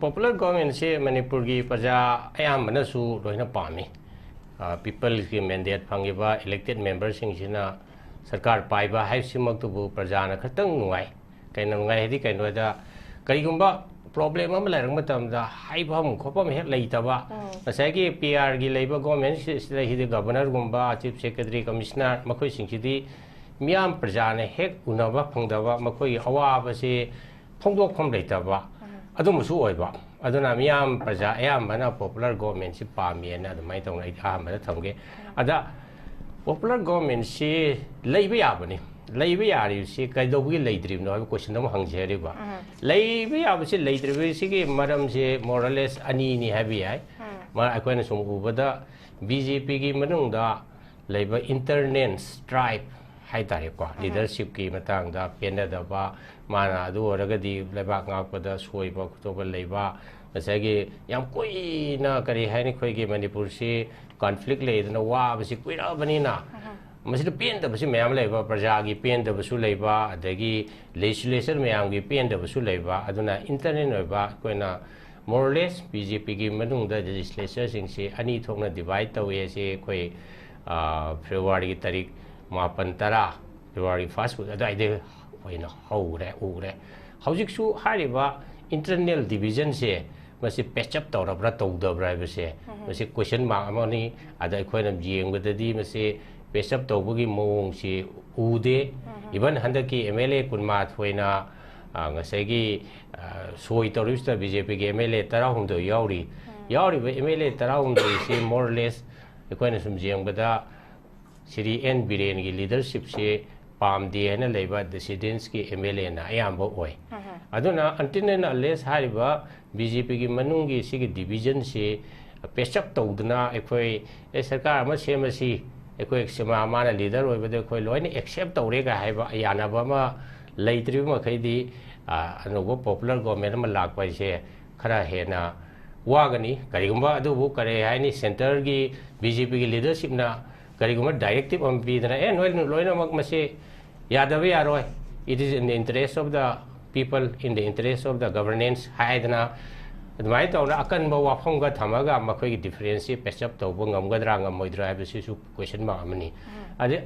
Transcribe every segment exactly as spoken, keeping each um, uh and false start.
Popular governmentꯁꯦ ꯃꯅꯤꯄꯨꯔꯒꯤ ꯄ꯭ꯔꯖꯥ ꯑꯌꯥꯝꯕꯅꯁꯨ ꯂꯣꯏꯅ ꯄꯥꯝꯃꯤ꯫ ꯄꯤꯄꯜꯁꯀꯤ ꯃꯦꯟꯗꯦꯠ ꯐꯪꯉꯤꯕ ꯏꯂꯦꯛꯇꯦꯠ ꯃꯦꯝꯕꯔꯁꯤꯡꯁꯤꯅ ꯁꯔꯀꯥꯔ ꯄꯥꯏꯕ ꯍꯥꯏꯕꯁꯤꯃꯛꯇꯕꯨ ꯄ꯭ꯔꯖꯥꯅ ꯈꯛꯇꯪ ꯅꯨꯡꯉꯥꯏ꯫ ꯀꯩꯅꯣ ꯅꯨꯡꯉꯥꯏ ꯍꯥꯏꯗꯤ ꯀꯩꯅꯣꯗ, ꯀꯔꯤꯒꯨꯝꯕ ꯄ꯭ꯔꯣꯕ꯭ꯂꯦꯝ ꯑꯃ ꯂꯩꯔꯛꯄ ꯃꯇꯝꯗ ꯍꯥꯏꯐꯝ ꯈꯣꯠꯐꯝ ꯍꯦꯛ ꯂꯩꯇꯕ, ꯎꯝ꯫ ꯉꯁꯥꯏꯒꯤ ꯄꯤ ꯑꯥꯔꯒꯤ ꯂꯩꯕ ꯒꯣꯔꯃꯦꯟꯁꯤꯗ ꯍꯤꯗꯤ ꯒꯕꯔꯅꯔꯒꯨꯝꯕ, ꯆꯤꯐ ꯁꯦꯀ꯭ꯔꯦꯇꯔꯤ, ꯀꯃꯤꯁꯅꯔ, ꯃꯈꯣꯏꯁꯤꯡꯁꯤꯗꯤ ꯃꯤꯌꯥꯝ ꯄ꯭ꯔꯖꯥꯅ ꯍꯦꯛ ꯎꯅꯕ ꯐꯪꯗꯕ, ꯃꯈꯣꯏꯒꯤ ꯑꯋꯥꯕꯁꯤ ꯐꯣꯡꯗꯣꯛꯐꯝ ꯂꯩꯇꯕ, ꯎꯝ꯫ ꯑꯗꯨꯝꯕꯁꯨ ꯑꯣꯏꯕ꯫ ꯑꯗꯨꯅ ꯃꯤꯌꯥꯝ ꯄ꯭ꯔꯖꯥ ꯑꯌꯥꯝꯕꯅ ꯄꯣꯄꯨꯂꯔ ꯒꯣꯔꯃꯦꯟꯁꯤ ꯄꯥꯝꯃꯦꯅ ꯑꯗꯨꯃꯥꯏꯅ ꯇꯧꯅ ꯑꯩ ꯑꯍꯥꯟꯕꯗ ꯊꯝꯒꯦ꯫ ꯑꯗ ꯄꯣꯄꯨꯂꯔ ꯒꯣꯔꯃꯦꯟꯁꯤ ꯂꯩꯕ ꯌꯥꯕꯅꯤ꯫ ꯂꯩꯕ ꯌꯥꯔꯤꯕꯁꯤ ꯀꯩꯗꯧꯕꯒꯤ ꯂꯩꯇ꯭ꯔꯤꯕꯅꯣ ꯍꯥꯏꯕ ꯀꯣꯏꯁꯟ ꯑꯃ ꯍꯪꯖꯔꯤꯕ꯫ ꯎꯝ꯫ ꯂꯩꯕ ꯌꯥꯕꯁꯤ ꯂꯩꯇ꯭ꯔꯤꯕꯁꯤꯒꯤ ꯃꯔꯝꯁꯦ more or less ꯑꯅꯤꯅꯤ ꯍꯥꯏꯕ ꯌꯥꯏ꯫ ꯎꯝ꯫ ꯃꯥ ꯑꯩꯈꯣꯏꯅ ꯁꯨꯝ ꯎꯕꯗ ꯕꯤ ꯖꯦ ꯄꯤꯒꯤ ꯃꯅꯨꯡꯗ ꯂꯩꯕ ꯏꯟꯇꯔꯅꯦꯟꯁ ꯇ꯭ꯔꯥꯏꯕ ꯍꯥꯏ ꯇꯥꯔꯦꯀꯣ, ꯎꯝ꯫ ꯂꯤꯗꯔꯁꯤꯞꯀꯤ ꯃꯇꯥꯡꯗ ꯄꯦꯟꯅꯗꯕ, ꯃꯥꯅ ꯑꯗꯨ ꯑꯣꯏꯔꯒꯗꯤ ꯂꯩꯕꯥꯛ ꯉꯥꯛꯄꯗ ꯁꯣꯏꯕ ꯈꯣꯠꯇꯣꯛꯄ ꯂꯩꯕ, ꯉꯁꯥꯏꯒꯤ ꯌꯥꯝ ꯀꯨꯏꯅ ꯀꯔꯤ ꯍꯥꯏꯅꯤ, ꯑꯩꯈꯣꯏꯒꯤ ꯃꯅꯤꯄꯨꯔꯁꯤ ꯀꯟꯐ꯭ꯂꯤꯛ ꯂꯩꯗꯅ ꯋꯥꯕꯁꯤ ꯀꯨꯏꯔꯛꯑꯕꯅꯤꯅ, ꯎꯝ꯫ ꯃꯁꯤꯗ ꯄꯦꯟꯗꯕꯁꯨ ꯃꯌꯥꯝ ꯂꯩꯕ, ꯄ꯭ꯔꯖꯥꯒꯤ ꯄꯦꯟꯗꯕꯁꯨ ꯂꯩꯕ, ꯑꯗꯒꯤ ꯂꯦꯖꯤꯁꯂꯦꯆꯔ ꯃꯌꯥꯝꯒꯤ ꯄꯦꯟꯗꯕꯁꯨ ꯂꯩꯕ꯫ ꯑꯗꯨꯅ ꯏꯟꯇꯔꯅꯦꯟ ꯑꯣꯏꯕ ꯑꯩꯈꯣꯏꯅ more or less B J ꯄꯤꯒꯤ ꯃꯅꯨꯡꯗ ꯂꯦꯖꯤꯁꯂꯦꯆꯔꯁꯤꯡꯁꯤ ꯑꯅꯤ ꯊꯣꯛꯅ ꯗꯤꯚꯥꯏꯠ ꯇꯧꯏ꯫ ꯑꯁꯤ ꯑꯩꯈꯣꯏ, ꯑ, ꯐꯦꯕ꯭ꯔꯨꯋꯥꯔꯤꯒꯤ ꯇꯥꯔꯤꯛ ꯃꯥꯄꯟ, ꯇꯔꯥ, ꯐꯦꯕ꯭ꯔꯨꯋꯥꯔꯤ ꯐꯥꯔꯁ ꯋꯤꯛ ꯑꯗꯨꯋꯥꯏꯗꯩ ꯑꯣꯏꯅ ꯍꯧꯔꯦ, ꯎꯔꯦ꯫ ꯍꯧꯖꯤꯛꯁꯨ ꯍꯥꯏꯔꯤꯕ ꯏꯟꯇꯔꯅꯦꯜ ꯗꯤꯚꯤꯖꯟꯁꯦ ꯃꯁꯤ ꯄꯦꯆꯞ ꯇꯧꯔꯕ꯭ꯔꯥ ꯇꯧꯗꯕ꯭ꯔꯥ ꯍꯥꯏꯕꯁꯦ, ꯎꯝ꯫ ꯃꯁꯤ ꯀꯣꯏꯁꯟ ꯃꯥꯔꯛ ꯑꯃꯅꯤ꯫ ꯑꯗ ꯑꯩꯈꯣꯏꯅ ꯌꯦꯡꯕꯗꯗꯤ ꯃꯁꯤ ꯄꯦꯆꯞ ꯇꯧꯕꯒꯤ ꯃꯑꯣꯡꯁꯤ ꯎꯗꯦ꯫ ꯎꯝ꯫ ꯏꯚꯟ ꯍꯟꯗꯛꯀꯤ ꯑꯦꯝ ꯑꯦꯜ ꯑꯦ ꯀꯨꯟꯃꯥꯊꯣꯏꯅ, ꯑ, ꯉꯁꯥꯏꯒꯤ, ꯑ, ꯁꯣꯏ ꯇꯧꯔꯤꯕꯁꯤꯗ ꯕꯤ ꯖꯦ ꯄꯤꯒꯤ ꯑꯦꯝ ꯑꯦꯜ ꯑꯦ ꯇꯔꯥꯍꯨꯝꯗꯣꯏ ꯌꯥꯎꯔꯤ꯫ ꯎꯝ꯫ ꯌꯥꯎꯔꯤꯕ ꯑꯦꯝ ꯑꯦꯜ ꯑꯦ ꯇꯔꯥꯍꯨꯝꯗꯣꯏꯁꯤ more or less ꯑꯩꯈꯣꯏꯅ ꯁꯨꯝ ꯌꯦꯡꯕꯗ ꯁ꯭ꯔꯤ ꯑꯦꯟ ꯕꯤꯔꯦꯟꯒꯤ ꯂꯤꯗꯔꯁꯤꯞꯁꯤ ꯄꯥꯝꯗꯦ ꯍꯥꯏꯅ ꯂꯩꯕ ꯗꯤꯁꯤꯗꯦꯟꯁꯀꯤ ꯑꯦꯝ ꯑꯦꯜ ꯑꯦꯅ ꯑꯌꯥꯝꯕ ꯑꯣꯏ꯫ ꯎꯝ꯫ ꯑꯗꯨꯅ until and unless ꯍꯥꯏꯔꯤꯕ ꯕꯤ ꯖꯦ ꯄꯤꯒꯤ ꯃꯅꯨꯡꯒꯤ ꯁꯤꯒꯤ ꯗꯤꯚꯤꯖꯟꯁꯤ ꯄꯦꯆꯞ ꯇꯧꯗꯅ ꯑꯩꯈꯣꯏ, "ꯑꯦ, ꯁꯔꯀꯥꯔ ꯑꯃ ꯁꯦꯝꯃꯁꯤ, ꯑꯩꯈꯣꯏ ꯁꯤꯃꯥ ꯃꯥꯅ ꯂꯤꯗꯔ ꯑꯣꯏꯕꯗ ꯑꯩꯈꯣꯏ ꯂꯣꯏꯅ ꯑꯦꯛꯁꯦꯞ ꯇꯧꯔꯦꯒ" ꯍꯥꯏꯕ ꯌꯥꯅꯕ ꯑꯃ ꯂꯩꯇ꯭ꯔꯤꯕ ꯃꯈꯩꯗꯤ, ꯑ, ꯑꯅꯧꯕ ꯄꯣꯄꯨꯂꯔ ꯒꯣꯔꯃꯦꯟ ꯑꯃ ꯂꯥꯛꯄ ꯍꯥꯏꯁꯦ ꯈꯔ ꯍꯦꯟꯅ ꯋꯥꯒꯅꯤ꯫ ꯀꯔꯤꯒꯨꯝꯕ ꯑꯗꯨꯕꯨ ꯀꯔꯤ ꯍꯥꯏꯅꯤ, ꯁꯦꯟꯇꯔꯒꯤ ꯕꯤ ꯖꯦ ꯄꯤꯒꯤ ꯂꯤꯗꯔꯁꯤꯞꯅ ꯀꯔꯤꯒꯨꯝꯕ ꯗꯥꯏꯔꯦꯛꯇꯤꯞ ꯑꯃ ꯄꯤꯗꯅ, "ꯑꯦ, ꯅꯣꯏ ꯂꯣꯏꯅꯃꯛ ꯃꯁꯤ ꯌꯥꯗꯕ ꯌꯥꯔꯣꯏ, it is in the interest of the people, in the interest of the governance" ꯍꯥꯏꯗꯅ ꯑꯗꯨꯃꯥꯏꯅ ꯇꯧꯅ ꯑꯀꯟꯕ ꯋꯥꯐꯝꯒ ꯊꯝꯃꯒ ꯃꯈꯣꯏꯒꯤ difference ꯁꯤ patch up ꯇꯧꯕ ꯉꯝꯒꯗ꯭ꯔꯥ ꯉꯝꯃꯣꯏꯗ꯭ꯔꯥ ꯍꯥꯏꯕꯁꯤꯁꯨ question mark ꯑꯃꯅꯤ꯫ ꯑꯗ-,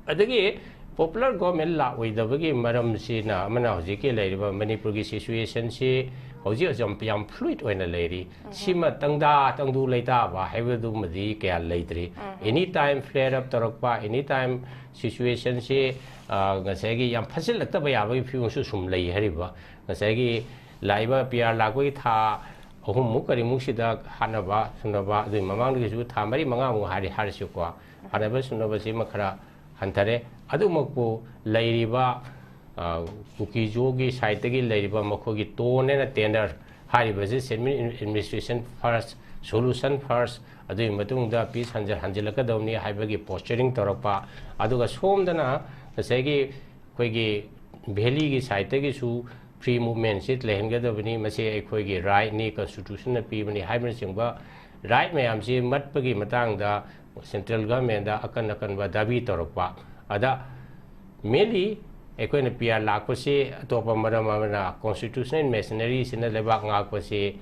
ꯑꯗꯒꯤ popular government ꯂꯥꯛꯑꯣꯏꯗꯕꯒꯤ ꯃꯔꯝꯁꯤꯅ ꯑꯃꯅ ꯍꯧꯖꯤꯛꯀꯤ ꯂꯩꯔꯤꯕ ꯃꯅꯤꯄꯨꯔꯒꯤ situation ꯁꯤ ꯍꯧꯖꯤꯛ ꯍꯧꯖꯤꯛ ꯌꯥꯝ, ꯌꯥꯝ fluid ꯑꯣꯏꯅ ꯂꯩꯔꯤ꯫ ꯁꯤꯃ ꯇꯪꯗꯥ ꯇꯪꯗꯨ ꯂꯩꯇꯥꯕ ꯍꯥꯏꯕꯗꯨꯃꯗꯤ ꯀꯌꯥ ꯂꯩꯇ꯭ꯔꯤ꯫ Any time flare up ꯇꯧꯔꯛꯄ, any time situation ꯁꯤ, ꯑ, ꯉꯁꯥꯏꯒꯤ ꯌꯥꯝ ꯐꯠꯁꯤꯜꯂꯛꯇꯕ ꯌꯥꯕꯒꯤ ꯐꯤꯕꯝꯁꯨ ꯁꯨꯝ ꯂꯩ ꯍꯥꯏꯔꯤꯕ꯫ ꯉꯁꯥꯏꯒꯤ ꯂꯥꯛꯏꯕ P R ꯂꯥꯛꯄꯒꯤ ꯊꯥ ꯑꯍꯨꯝꯃꯨꯛ ꯀꯔꯤꯃꯨꯛꯁꯤꯗ ꯍꯥꯠꯅꯕ ꯁꯨꯅꯕ, ꯑꯗꯨꯒꯤ ꯃꯃꯥꯡꯗꯒꯤꯁꯨ ꯊꯥ ꯃꯔꯤ ꯃꯉꯥꯃꯨꯛ ꯍꯥꯏꯔꯤ, ꯍꯥꯏꯔꯁꯤꯀꯣ, ꯍꯥꯠꯅꯕ ꯁꯨꯅꯕꯁꯤꯃ ꯈꯔ ꯍꯟꯊꯔꯦ꯫ ꯑꯗꯨꯃꯛꯄꯨ ꯂꯩꯔꯤꯕ, ꯑ, ꯀꯨꯀꯤꯖꯣꯒꯤ side ꯇꯒꯤ ꯂꯩꯔꯤꯕ ꯃꯈꯣꯏꯒꯤ tone and tenor ꯍꯥꯏꯔꯤꯕꯁꯤ, administration first, solution first, ꯑꯗꯨꯒꯤ ꯃꯇꯨꯡꯗ peace ꯍꯟꯖ-, ꯍꯟꯖꯤꯜꯂꯛꯀꯗꯕꯅꯤ ꯍꯥꯏꯕꯒꯤ posturing ꯇꯧꯔꯛꯄ, ꯑꯗꯨꯒ ꯁꯣꯝꯗꯅ ꯉꯁꯥꯏꯒꯤ ꯑꯩꯈꯣꯏꯒꯤ valley ꯒꯤ side ꯇꯒꯤꯁꯨ free movement ꯁꯤ ꯂꯩꯍꯟꯒꯗꯕꯅꯤ, ꯃꯁꯤ ꯑꯩꯈꯣꯏꯒꯤ right ꯅꯤ, constitution ꯅ ꯄꯤꯕꯅꯤ ꯍꯥꯏꯕꯅꯆꯤꯡꯕ right ꯃꯌꯥꯝꯁꯤ ꯃꯠꯄꯒꯤ ꯃꯇꯥꯡꯗ central government ꯗ ꯑꯀꯟ ꯑꯀꯟꯕ ꯗꯥꯕꯤ ꯇꯧꯔꯛꯄ꯫ ꯑꯗ mainly ꯑꯩꯈꯣꯏꯅ P R ꯂꯥꯛꯄꯁꯤ ꯑꯇꯣꯞꯄ ꯃꯔꯝ ꯑꯃꯅ constitutional machinery ꯁꯤꯅ ꯂꯩꯕꯥꯛ ꯉꯥꯛꯄꯁꯤ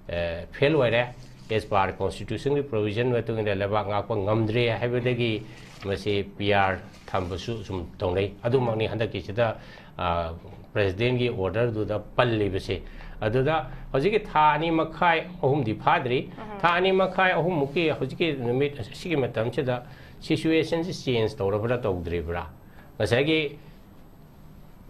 ꯑꯦ, fail ꯑꯣꯏꯔꯦ꯫ As per constitution ꯒꯤ provision ꯃꯇꯨꯡ ꯏꯟꯅ ꯂꯩꯕꯥꯛ ꯉꯥꯛꯄ ꯉꯝꯗ꯭ꯔꯦ ꯍꯥꯏꯕꯗꯒꯤ ꯃꯁꯤ P R ꯊꯝꯕꯁꯨ ꯁꯨꯝ ꯇꯧꯅꯩ꯫ ꯑꯗꯨꯃꯛꯅꯤ ꯍꯟꯗꯛꯀꯤꯁꯤꯗ, ꯑ, president ꯀꯤ order ꯗꯨꯗ ꯄꯜꯂꯤꯕꯁꯦ꯫ ꯑꯗꯨꯗ ꯍꯧꯖꯤꯛꯀꯤ ꯊꯥ ꯑꯅꯤ ꯃꯈꯥꯏ, ꯑꯍꯨꯝꯗꯤ ꯐꯥꯗ꯭ꯔꯤ꯫ ꯊꯥ ꯑꯅꯤ ꯃꯈꯥꯏ, ꯑꯍꯨꯝꯃꯨꯛꯀꯤ ꯍꯧꯖꯤꯛꯀꯤ ꯅꯨꯃꯤꯠ ꯑꯁꯤꯒꯤ ꯃꯇꯝꯁꯤꯗ situation ꯁꯤ change ꯇꯧꯔꯕ꯭ꯔꯥ ꯇꯧꯗ꯭ꯔꯤꯕ꯭ꯔꯥ? ꯉꯁꯥꯏꯒꯤ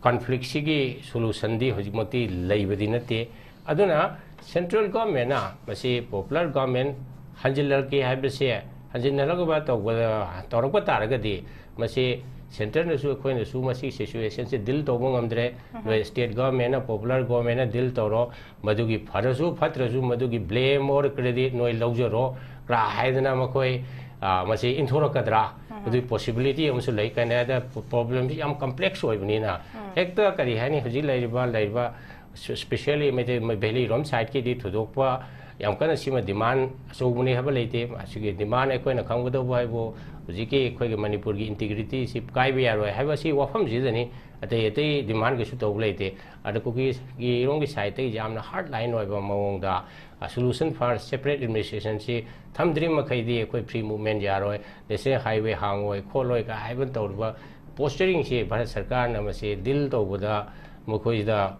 conflict ꯁꯤꯒꯤ solution ꯗꯤ ꯍꯧꯖꯤꯛꯃꯛꯇꯤ ꯂꯩꯕꯗꯤ ꯅꯠꯇꯦ꯫ ꯑꯗꯨꯅ central government ꯅ ꯃꯁꯤ popular government ꯍꯟꯖꯤꯜꯂꯛꯀꯦ ꯍꯥꯏꯕꯁꯦ, ꯍꯟꯖꯤꯟꯅꯔꯛꯄ ꯇꯧꯕ, ꯇꯧꯔꯛꯄ ꯇꯥꯔꯒꯗꯤ, ꯃꯁꯤ centre ꯅꯁꯨ ꯑꯩꯈꯣꯏꯅꯁꯨ ꯃꯁꯤ situation ꯁꯦ deal ꯇꯧꯕ ꯉꯝꯗ꯭ꯔꯦ꯫ ꯅꯣꯏ state government ꯅ, popular government ꯅ deal ꯇꯧꯔꯣ, ꯃꯗꯨꯒꯤ ꯐꯔꯁꯨ ꯐꯠꯇ꯭ꯔꯁꯨ ꯃꯗꯨꯒꯤ blame or credit ꯅꯣꯏ ꯂꯧꯖꯔꯣ ꯀ꯭ꯔꯥ ꯍꯥꯏꯗꯅ ꯃꯈꯣꯏ, ꯑ, ꯃꯁꯤ ꯏꯟꯊꯣꯔꯛꯀꯗ꯭ꯔꯥ? ꯑꯗꯨꯒꯤ possibility ꯑꯃꯁꯨ ꯂꯩ꯫ ꯀꯩꯅꯣ ꯍꯥꯏꯗ problem ꯁꯤ ꯌꯥꯝ complex ꯑꯣꯏꯕꯅꯤꯅ, ꯍꯦꯛꯇ ꯀꯔꯤ ꯍꯥꯏꯅꯤ, ꯍꯧꯖꯤꯛ ꯂꯩꯔꯤꯕ, ꯂꯩꯔꯤꯕ specially ꯃꯩꯇꯩ valley ꯔꯣꯝ side ꯀꯤꯗꯤ ꯊꯣꯏꯗꯣꯛꯄ ꯌꯥꯝ ꯀꯟꯅ ꯁꯤꯃ demand ꯑꯆꯧꯕꯅꯤ ꯍꯥꯏꯕ ꯂꯩꯇꯦ꯫ ꯑꯁꯤꯒꯤ demand ꯑꯩꯈꯣꯏꯅ ꯈꯪꯒꯗꯧꯕ ꯍꯥꯏꯕꯨ ꯍꯧꯖꯤꯛꯀꯤ ꯑꯩꯈꯣꯏꯒꯤ ꯃꯅꯤꯄꯨꯔꯒꯤ integrity ꯁꯤ ꯀꯥꯏꯕ ꯌꯥꯔꯣꯏ ꯍꯥꯏꯕ ꯁꯤ ꯋꯥꯐꯝꯁꯤꯗꯅꯤ꯫ ꯑꯇꯩ ꯑꯇꯩ ꯗꯤꯃꯥꯟ ꯀꯩꯁꯨ ꯇꯧꯕ ꯂꯩꯇꯦ꯫ ꯑꯗ ꯀꯨꯀꯤꯒꯤ ꯏꯔꯣꯝꯒꯤ ꯁꯥꯏꯠꯇꯒꯤ ꯌꯥꯝꯅ ꯍꯥꯔꯠ ꯂꯥꯏꯟ ꯑꯣꯏꯕ ꯃꯑꯣꯡꯗ, solution for separate administrationꯁꯤ ꯊꯝꯗ꯭ꯔꯤ ꯃꯈꯩꯗꯤ ꯑꯩꯈꯣꯏ ꯐ꯭ꯔꯤ ꯃꯨꯞꯃꯦꯟ ꯌꯥꯔꯣꯏ, ꯅꯦꯁꯅꯦꯜ ꯍꯥꯏꯋꯦ ꯍꯥꯡꯉꯣꯏ ꯈꯣꯠꯂꯣꯏ ꯀꯥꯏ ꯍꯥꯏꯕ ꯇꯧꯔꯤꯕ ꯄꯣꯁꯇꯔꯤꯡꯁꯦ ꯚꯥꯔꯠ ꯁꯔꯀꯥꯔꯅ ꯃꯁꯤ ꯗꯤꯜ ꯇꯧꯕꯗ ꯃꯈꯣꯏꯗ,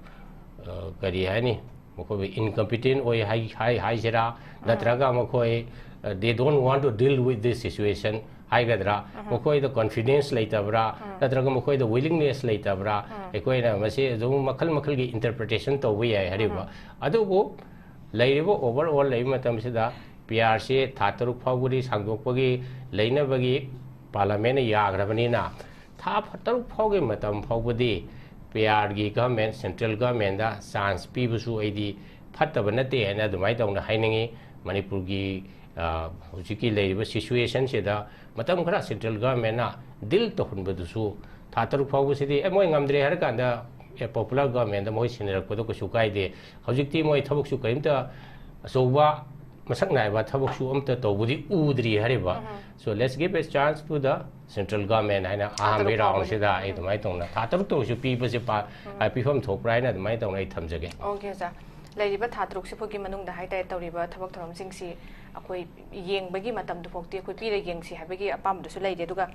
ꯑ, ꯀꯔꯤ ꯍꯥꯏꯅꯤ, ꯃꯈꯣꯏꯕꯨ ꯏꯟꯀꯝꯄꯤꯇꯦꯟ ꯑꯣꯏ ꯍꯥꯏ-, ꯍꯥꯏ-, ꯍꯥꯏꯁꯤꯔꯥ, ꯅꯠꯇ꯭ꯔꯒ ꯃꯈꯣꯏ, ꯑ, they don't want to deal with this situation ꯍꯥꯏꯒꯗ꯭ꯔꯥ, ꯃꯈꯣꯏꯗ ꯀꯣꯟꯐꯤꯗꯦꯟꯁ ꯂꯩꯇꯕ꯭ꯔꯥ, ꯅꯠꯇ꯭ꯔꯒ ꯃꯈꯣꯏꯗ ꯋꯤꯂꯤꯡꯅꯦꯁ ꯂꯩꯇꯕ꯭ꯔꯥ, ꯑꯩꯈꯣꯏꯅ ꯃꯁꯤ ꯑꯗꯨꯝ ꯃꯈꯜ ꯃꯈꯜꯒꯤ ꯏꯟꯇꯔꯄ꯭ꯔꯤꯇꯦꯁꯟ ꯇꯧꯕ ꯌꯥꯏ ꯍꯥꯏꯔꯤꯕ꯫ ꯑꯗꯨꯕꯨ ꯂꯩꯔꯤꯕ ꯑꯣꯚꯔ ꯑꯣꯜ ꯂꯩꯕ ꯃꯇꯝꯁꯤꯗ ꯄꯤ ꯑꯥꯔꯁꯤ ꯊꯥ ꯇꯔꯨꯛ ꯐꯥꯎꯕꯗꯤ ꯁꯥꯡꯗꯣꯛꯄꯒꯤ ꯂꯩꯅꯕꯒꯤ ꯄꯥꯔꯂꯥꯃꯦꯟꯅ ꯌꯥꯈ꯭ꯔꯕꯅꯤꯅ, ꯊꯥ ꯐ-, ꯇꯔꯨꯛ ꯐꯥꯎꯒꯤ ꯃꯇꯝ ꯐꯥꯎꯕꯗꯤ ꯄꯤ ꯑꯥꯔꯒꯤ ꯒꯚꯔꯟꯃꯦꯟ, ꯁꯦꯟꯇ꯭ꯔꯦꯜ ꯒꯚꯔꯟꯃꯦꯟꯗ ꯆꯥꯟꯁ ꯄꯤꯕꯁꯨ ꯑꯩꯗꯤ ꯐꯠꯇꯕ ꯅꯠꯇꯦ ꯍꯥꯏꯅ ꯑꯗꯨꯃꯥꯏꯅ ꯇꯧꯅ ꯍꯥꯏꯅꯤꯡꯉꯤ꯫ ꯃꯅꯤꯄꯨꯔꯒꯤ, ꯑ, ꯍꯧꯖꯤꯛꯀꯤ ꯂꯩꯔꯤꯕ ꯁꯤꯆꯨꯋꯦꯁꯟꯁꯤꯗ ꯃꯇꯝ ꯈꯔ ꯁꯦꯟꯇ꯭ꯔꯦꯜ ꯒꯚꯔꯟꯃꯦꯟꯅ ꯗꯤꯜ ꯇꯧꯍꯟꯕꯗꯨꯁꯨ, ꯊꯥ ꯇꯔꯨꯛ ꯐꯥꯎꯕꯁꯤꯗꯤ, ꯑꯦ, ꯃꯣꯏ ꯉꯝꯗ꯭ꯔꯦ ꯍꯥꯏꯔꯀꯥꯟꯗ, ꯑꯦ, ꯄꯣꯄꯨꯂꯔ ꯒꯚꯔꯟꯃꯦꯟꯗ ꯃꯣꯏ ꯁꯤꯟꯅꯔꯛꯄꯗꯣ ꯀꯩꯁꯨ ꯀꯥꯏꯗꯦ꯫ ꯍꯧꯖꯤꯛꯇꯤ ꯃꯣꯏ ꯊꯕꯛꯁꯨ ꯀꯔꯤꯝꯇ ꯑꯆꯧꯕ ꯃꯁꯛ ꯅꯥꯏꯕ ꯊꯕꯛꯁꯨ ꯑꯝꯇ ꯇꯧꯕꯗꯤ ꯎꯗ꯭ꯔꯤ ꯍꯥꯏꯔꯤꯕ꯫ So let's give a chance to the central government ꯍꯥꯏꯅ ꯑꯍꯥꯟꯕꯒꯤ ꯇꯔꯨꯛ ꯐꯥꯎꯕꯗꯤ꯫ ꯔꯥꯎꯟꯁꯤꯗ ꯑꯩ ꯑꯗꯨꯃꯥꯏꯅ ꯇꯧꯅ ꯊꯥ ꯇꯔꯨꯛꯇ ꯑꯣꯏꯔꯁꯨ ꯄꯤꯕꯁꯦ ꯄꯥ-, ꯎꯝ꯫ ꯄꯤꯐꯝ ꯊꯣꯛꯄ꯭ꯔꯥ ꯍꯥꯏꯅ ꯑꯗꯨꯃꯥꯏꯅ ꯇꯧꯅ ꯑꯩ ꯊꯝꯖꯒꯦ꯫ ꯑꯣꯀꯦ, ꯑꯣꯖꯥ꯫ ꯂꯩꯔꯤꯕ ꯊꯥ ꯇꯔꯨꯛꯁꯤꯐꯥꯎꯒꯤ ꯃꯅꯨꯡꯗ ꯍꯥꯏꯇꯥꯔꯦ, ꯇꯧꯔꯤꯕ ꯊꯕꯛ ꯊꯧꯔꯝꯁꯤꯡꯁꯤ ꯑꯩꯈꯣꯏ ꯌꯦꯡꯕꯒꯤ ꯃꯇꯝꯗꯨꯐꯥꯎꯗꯤ ꯑꯩꯈꯣꯏ ꯄꯤꯔ ꯌꯦꯡꯁꯤ ꯍꯥꯏꯕꯒꯤ ꯑꯄꯥꯝꯕꯗꯨꯁꯨ ꯂꯩꯔꯦ꯫ ꯑꯗꯨꯒ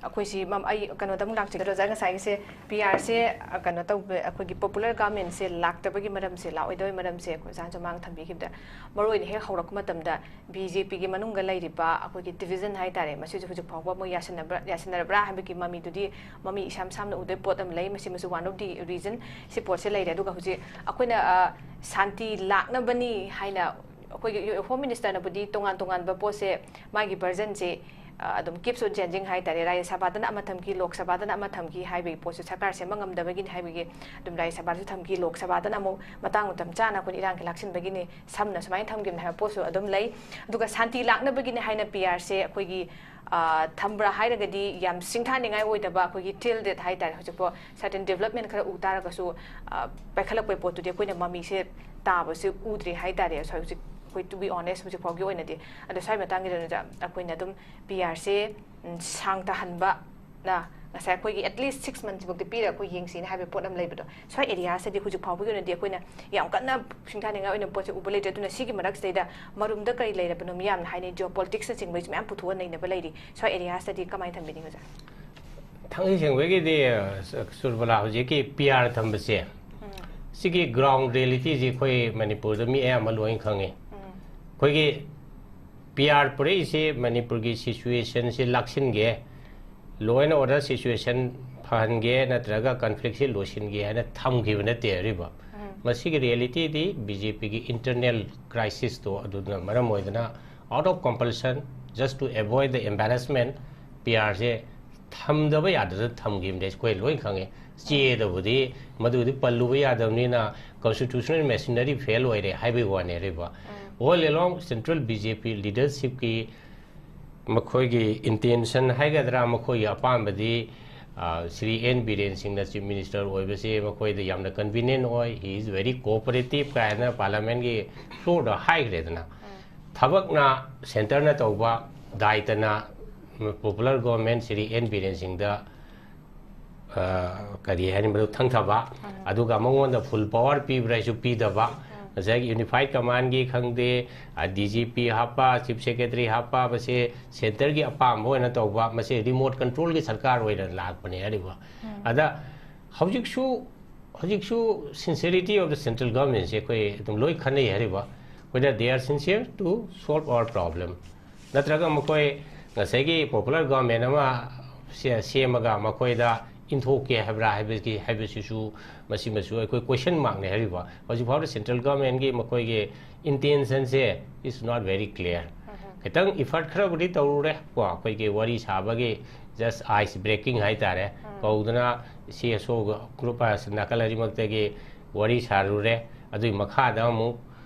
ꯑꯩꯈꯣꯏꯁꯤ ꯃꯝ-, ꯑꯩ ꯀꯩꯅꯣꯗ ꯑꯃꯨꯛ ꯂꯥꯛꯆꯒꯦ꯫ ꯑꯣꯖꯥ, ꯉꯁꯥꯏꯒꯤꯁꯦ ꯄꯤ ꯑꯥꯔꯁꯦ, ꯑ, ꯀꯩꯅꯣ ꯇꯧꯕ, ꯑꯩꯈꯣꯏꯒꯤ ꯄꯣꯄꯨꯂꯔ ꯒꯚꯔꯟꯃꯦꯟꯁꯦ ꯂꯥꯛꯇꯕꯒꯤ ꯃꯔꯝꯁꯦ, ꯂꯥꯛꯑꯣꯏꯗꯕꯒꯤ ꯃꯔꯝꯁꯦ ꯑꯩꯈꯣꯏ ꯑꯣꯖꯥꯅꯁꯨ ꯃꯃꯥꯡ ꯊꯝꯕꯤꯈꯤꯕꯗ, ꯃꯔꯨꯑꯣꯏꯅ ꯍꯦꯛ ꯍꯧꯔꯛꯄ ꯃꯇꯝꯗ ꯕꯤ ꯖꯦ ꯄꯤꯒꯤ ꯃꯅꯨꯡꯗ ꯂꯩꯔꯤꯕ ꯑꯩꯈꯣꯏꯒꯤ ꯗꯤꯕꯤꯖꯟ ꯍꯥꯏꯇꯥꯔꯦ, ꯃꯁꯤꯁꯨ ꯍꯧꯖꯤꯛ ꯐꯥꯎꯕ ꯃꯣꯏ ꯌꯥꯁꯟꯅꯕ꯭ꯔꯥ, ꯌꯥꯁꯟꯅꯔꯕ꯭ꯔꯥ ꯍꯥꯏꯕꯒꯤ ꯃꯃꯤꯗꯨꯗꯤ, ꯃꯃꯤ ꯏꯁꯥꯝ ꯁꯥꯝꯅ ꯎꯗꯣꯏ ꯄꯣꯠ ꯑꯃ ꯂꯩ꯫ ꯃꯁꯤꯃꯁꯨ one of the reason ꯁꯤ ꯄꯣꯠꯁꯦ ꯂꯩꯔꯦ꯫ ꯑꯗꯨꯒ ꯍꯧꯖꯤꯛ ꯑꯩꯈꯣꯏꯅ, ꯑ, ꯁꯥꯟꯇꯤ ꯂꯥꯛꯅꯕꯅꯤ ꯍꯥꯏꯅ ꯑꯩꯈꯣꯏꯒꯤ ꯍꯣꯝ ꯃꯤꯅꯤꯁꯇꯔꯅꯕꯨꯗꯤ ꯇꯣꯉꯥꯟ ꯇꯣꯉꯥꯟꯕ ꯄꯣꯠꯁꯦ, ꯃꯥꯒꯤ ꯚꯔꯖꯟꯁꯦ, ꯑ, ꯑꯗꯨꯝ keeps on changing ꯍꯥꯏꯇꯥꯔꯦ꯫ ꯔꯥꯖ꯭ꯌ ꯁꯚꯥꯗꯅ ꯑꯃ ꯊꯝꯈꯤ, ꯂꯣꯛ ꯁꯚꯥꯗꯅ ꯑꯃ ꯊꯝꯈꯤ ꯍꯥꯏꯕꯒꯤ ꯄꯣꯠꯁꯨ ꯁꯔꯀꯥꯔ ꯁꯦꯝꯕ ꯉꯝꯗꯕꯒꯤꯅꯤ ꯍꯥꯏꯕꯒꯤ ꯑꯗꯨꯝ ꯔꯥꯖ꯭ꯌ ꯁꯚꯥꯗꯁꯨ ꯊꯝꯈꯤ, ꯂꯣꯛ ꯁꯚꯥꯗꯅ ꯑꯃꯨꯛ ꯃꯇꯥꯡ ꯃꯇꯝ ꯆꯥꯅ ꯑꯩꯈꯣꯏꯅ ꯏꯔꯥꯡꯒꯤ ꯂꯥꯛꯁꯤꯟꯕꯒꯤꯅꯤ, ꯁꯝꯅ ꯁꯨꯃꯥꯏꯅ ꯊꯝꯈꯤꯕꯅꯤ ꯍꯥꯏꯕ ꯄꯣꯠꯁꯨ ꯑꯗꯨꯝ ꯂꯩ꯫ ꯑꯗꯨꯒ ꯁꯥꯟꯇꯤ ꯂꯥꯛꯅꯕꯒꯤꯅꯤ ꯍꯥꯏꯅ ꯄꯤ ꯑꯥꯔꯁꯦ ꯑꯩꯈꯣꯏꯒꯤ, ꯑ, ꯊꯝꯕ꯭ꯔꯥ ꯍꯥꯏꯔꯒꯗꯤ ꯌꯥꯝ ꯁꯤꯡꯊꯥꯅꯤꯡꯉꯥꯏ ꯑꯣꯏꯗꯕ, ꯑꯩꯈꯣꯏꯒꯤ till date ꯍꯥꯏꯇꯥꯔꯦ, ꯍꯧꯖꯤꯛꯐꯥꯎ certain development ꯈꯔ ꯎ ꯇꯥꯔꯒꯁꯨ, ꯑ, ꯄꯥꯏꯈꯠꯂꯛꯄꯒꯤ ꯄꯣꯠꯇꯨꯗꯤ ꯑꯩꯈꯣꯏꯅ ꯃꯃꯤꯁꯦ ꯇꯥꯕꯁꯦ ꯎꯗ꯭ꯔꯤ ꯍꯥꯏꯇꯥꯔꯦ꯫ ꯍꯧꯖꯤꯛ ꯑꯩꯈꯣꯏ, to be honest, ꯍꯧꯖꯤꯛ ꯐꯥꯎꯒꯤ ꯑꯣꯏꯅꯗꯤ꯫ ꯑꯗꯣ ꯁ꯭ꯋꯥꯏ ꯃꯇꯥꯡꯒꯤꯗ ꯑꯩꯈꯣꯏꯅ ꯑꯗꯨꯝ ꯄꯤ ꯑꯥꯔꯁꯦ, ꯎꯝ, ꯁꯥꯡꯊꯍꯟꯕꯅ ꯉꯁꯥꯏ ꯑꯩꯈꯣꯏꯒꯤ at least six months ꯐꯥꯎꯗꯤ ꯄꯤꯔꯒ ꯑꯩꯈꯣꯏ ꯌꯦꯡꯁꯤꯅ ꯍꯥꯏꯕ ꯄꯣꯠ ꯑꯃ ꯂꯩꯕꯗꯣ, ꯁ꯭ꯋꯥꯏ ꯑꯦꯔꯤꯌꯥꯁꯤꯗꯗꯤ ꯍꯧꯖꯤꯛ ꯐꯥꯎꯕꯒꯤ ꯑꯣꯏꯅꯗꯤ ꯑꯩꯈꯣꯏꯅ ꯌꯥꯝ ꯀꯟꯅ ꯁꯤꯡꯊꯥꯅꯤꯡꯉꯥꯏ ꯑꯣꯏꯅ ꯄꯣꯠꯁꯦ ꯎꯕ ꯂꯩꯇ꯭ꯔꯦ꯫ ꯑꯗꯨꯅ ꯁꯤꯒꯤ ꯃꯔꯛꯁꯤꯗꯩꯗ ꯃꯔꯨꯝꯗ ꯀꯔꯤ ꯂꯩꯔꯕꯅꯣ ꯃꯤꯌꯥꯝꯅ ꯍꯥꯏꯅꯩ, ꯖꯤꯑꯣ ꯄꯣꯂꯤꯇꯤꯛꯁꯅꯆꯤꯡꯕꯁꯨ ꯃꯌꯥꯝ ꯄꯨꯊꯣꯛꯑ ꯅꯩꯅꯕ ꯂꯩꯔꯤ꯫ ꯁ꯭ꯋꯥꯏ ꯑꯦꯔꯤꯌꯥꯁꯤꯗꯗꯤ ꯀꯃꯥꯏꯅ ꯊꯝꯕꯤꯅꯤꯡꯉꯤ ꯑꯣꯖꯥ? ꯊꯥꯡꯃꯩ ꯁꯦꯡꯕꯒꯤꯗꯤ ꯁꯨꯔꯕꯂꯥ ꯍꯧꯖꯤꯛꯀꯤ ꯄꯤ ꯑꯥꯔ ꯊꯝꯕꯁꯦ, ꯁꯤꯒꯤ ꯒ꯭ꯔꯥꯎꯟ ꯔꯤꯌꯦꯂꯤꯇꯤꯁꯤ ꯑꯩꯈꯣꯏ ꯃꯅꯤꯄꯨꯔꯗ ꯃꯤ ꯑꯌꯥꯝꯕ ꯂꯣꯏꯅ ꯈꯪꯉꯤ꯫ ꯑꯩꯈꯣꯏꯒꯤ ꯄꯤ ꯑꯥꯔ ꯄꯨꯔꯛꯏꯁꯦ ꯃꯅꯤꯄꯨꯔꯒꯤ ꯁꯤꯆꯨꯋꯦꯁꯟꯁꯤ ꯂꯥꯛꯁꯤꯟꯒꯦ, law and order situation ꯐꯍꯟꯒꯦ ꯅꯠꯇ꯭ꯔꯒ ꯀꯟꯐ꯭ꯂꯤꯛꯁꯤ ꯂꯣꯏꯁꯤꯟꯒꯦ ꯍꯥꯏꯅ ꯊꯝꯈꯤꯕ ꯅꯠꯇꯦ꯫ ꯑꯔꯤꯕ ꯃꯁꯤꯒꯤ ꯔꯤꯌꯦꯂꯤꯇꯤꯗꯤ ꯕꯤ ꯖꯦ ꯄꯤꯒꯤ ꯏꯟꯇꯔꯅꯦꯜ ꯀ꯭ꯔꯥꯏꯁꯤꯁꯇꯣ ꯑꯗꯨꯅ ꯃꯔꯝ ꯑꯣꯏꯗꯅ out of compulsion, just to avoid the embarrassment, ꯄꯤ ꯑꯥꯔꯁꯦ ꯊꯝꯗꯕ ꯌꯥꯗꯗꯅ ꯊꯝꯈꯤꯕꯅꯦ, ꯑꯩꯈꯣꯏ ꯂꯣꯏ ꯈꯪꯉꯦ꯫ ꯆꯦꯗꯕꯨꯗꯤ ꯃꯗꯨꯗꯤ ꯄꯜꯂꯨꯕ ꯌꯥꯗꯕꯅꯤꯅ constitutional machinery fail ꯑꯣꯏꯔꯦ ꯍꯥꯏꯕꯒꯤ ꯋꯥꯅꯦ꯫ ꯑꯔꯤꯕ all along central B J P leadershipꯀꯤ ꯃꯈꯣꯏꯒꯤ ꯏꯟꯇꯦꯟꯁꯟ ꯍꯥꯏꯒꯗ꯭ꯔꯥ, ꯃꯈꯣꯏꯒꯤ ꯑꯄꯥꯝꯕꯗꯤ, ꯑ, ꯁ꯭ꯔꯤ ꯑꯦꯟ ꯕꯤꯔꯦꯟ ꯁꯤꯡꯅ ꯆꯤꯐ ꯃꯤꯅꯤꯁꯇꯔ ꯑꯣꯏꯕꯁꯦ ꯃꯈꯣꯏꯗ ꯌꯥꯝꯅ ꯀꯟꯚꯤꯅꯤꯌꯦꯟ ꯑꯣꯏ, he is very cooperative ꯀꯥꯏꯅ ꯄꯥꯔꯂꯤꯌꯥꯃꯦꯟꯒꯤ ꯐ꯭ꯂꯣꯔꯗ ꯍꯥꯏꯈ꯭ꯔꯦꯗꯅ꯫ ꯊꯕꯛꯅ ꯁꯦꯟꯇꯔꯅ ꯇꯧꯕ, ꯗꯥꯏꯇꯅ popular government Shri N Biren ꯁꯤꯡꯗ, ꯑ, ꯀꯔꯤ ꯍꯥꯏꯅꯤ, ꯃꯗꯨ ꯊꯪꯊꯕ, ꯑꯗꯨꯒ ꯃꯉꯣꯟꯗ ꯐꯨꯜ ꯄꯋꯥꯔ ꯄꯤꯕ꯭ꯔꯥ ꯍꯥꯏꯁꯨ ꯄꯤꯗꯕ, ꯉꯁꯥꯏꯒꯤ ꯌꯨꯅꯤꯐꯥꯏꯠ ꯀꯃꯥꯟꯒꯤ ꯈꯪꯗꯦ, ꯗꯤ ꯖꯤ ꯄꯤ ꯍꯥꯞꯄ, ꯆꯤꯐ ꯁꯦꯀ꯭ꯔꯦꯇꯔꯤ ꯍꯥꯞꯄ, ꯃꯁꯦ ꯁꯦꯟꯇꯔꯒꯤ ꯑꯄꯥꯝꯕ ꯑꯣꯏꯅ ꯇꯧꯕ, ꯃꯁꯦ ꯔꯤꯃꯣꯠ ꯀꯟꯇ꯭ꯔꯣꯜꯒꯤ ꯁꯔꯀꯥꯔ ꯑꯣꯏꯅ ꯂꯥꯛꯄꯅꯦ ꯍꯥꯏꯔꯤꯕ꯫ ꯑꯗ ꯍꯧꯖꯤꯛꯁꯨ, ꯍꯧꯖꯤꯛꯁꯨ sincerity of the central governmentꯁꯦ ꯑꯩꯈꯣꯏ ꯑꯗꯨꯝ ꯂꯣꯏ ꯈꯟꯅꯩ ꯍꯥꯏꯔꯤꯕ, whether they are sincere to solve our problem, ꯅꯠꯇ꯭ꯔꯒ ꯃꯈꯣꯏ ꯉꯁꯥꯏꯒꯤ ꯄꯣꯄꯨꯂꯔ ꯒꯣꯚꯔꯟꯃꯦꯟ ꯑꯃ ꯁꯦ-, ꯁꯦꯝꯃꯒ ꯃꯈꯣꯏꯗ ꯏꯟꯊꯣꯛꯀꯦ ꯍꯥꯏꯕ꯭ꯔꯥ ꯍꯥꯏꯕꯒꯤ, ꯍꯥꯏꯕꯁꯤꯁꯨ ꯃꯁꯤꯃꯁꯨ ꯑꯩꯈꯣꯏ ꯀꯣꯏꯁꯟ ꯃꯥꯔꯛꯅꯦ ꯍꯥꯏꯔꯤꯕ꯫ ꯍꯧꯖꯤꯛ ꯐꯥꯎꯗ ꯁꯦꯟꯇ꯭ꯔꯦꯜ ꯒꯣꯚꯔꯟꯃꯦꯟꯒꯤ ꯃꯈꯣꯏꯒꯤ ꯏꯟꯇꯦꯟꯁꯟꯁꯦ is not very clear꯫ ꯈꯤꯇꯪ ꯏꯐꯔꯠ ꯈꯔꯕꯨꯗꯤ ꯇꯧꯔꯨꯔꯦ ꯀꯣ, ꯑꯩꯈꯣꯏꯒꯤ ꯋꯥꯔꯤ ꯁꯥꯕꯒꯤ just ice breaking ꯍꯥꯏꯇꯥꯔꯦ, ꯀꯧꯗꯅ ꯁꯤ ꯑꯦꯁ ꯑꯣ ꯒ꯭ꯔꯨꯞ ꯅꯥꯀꯜ ꯑꯅꯤꯃꯛꯇꯒꯤ ꯋꯥꯔꯤ ꯁꯥꯔꯨꯔꯦ꯫ ꯑꯗꯨꯒꯤ ꯃꯈꯥꯗ ꯑꯃꯨꯛ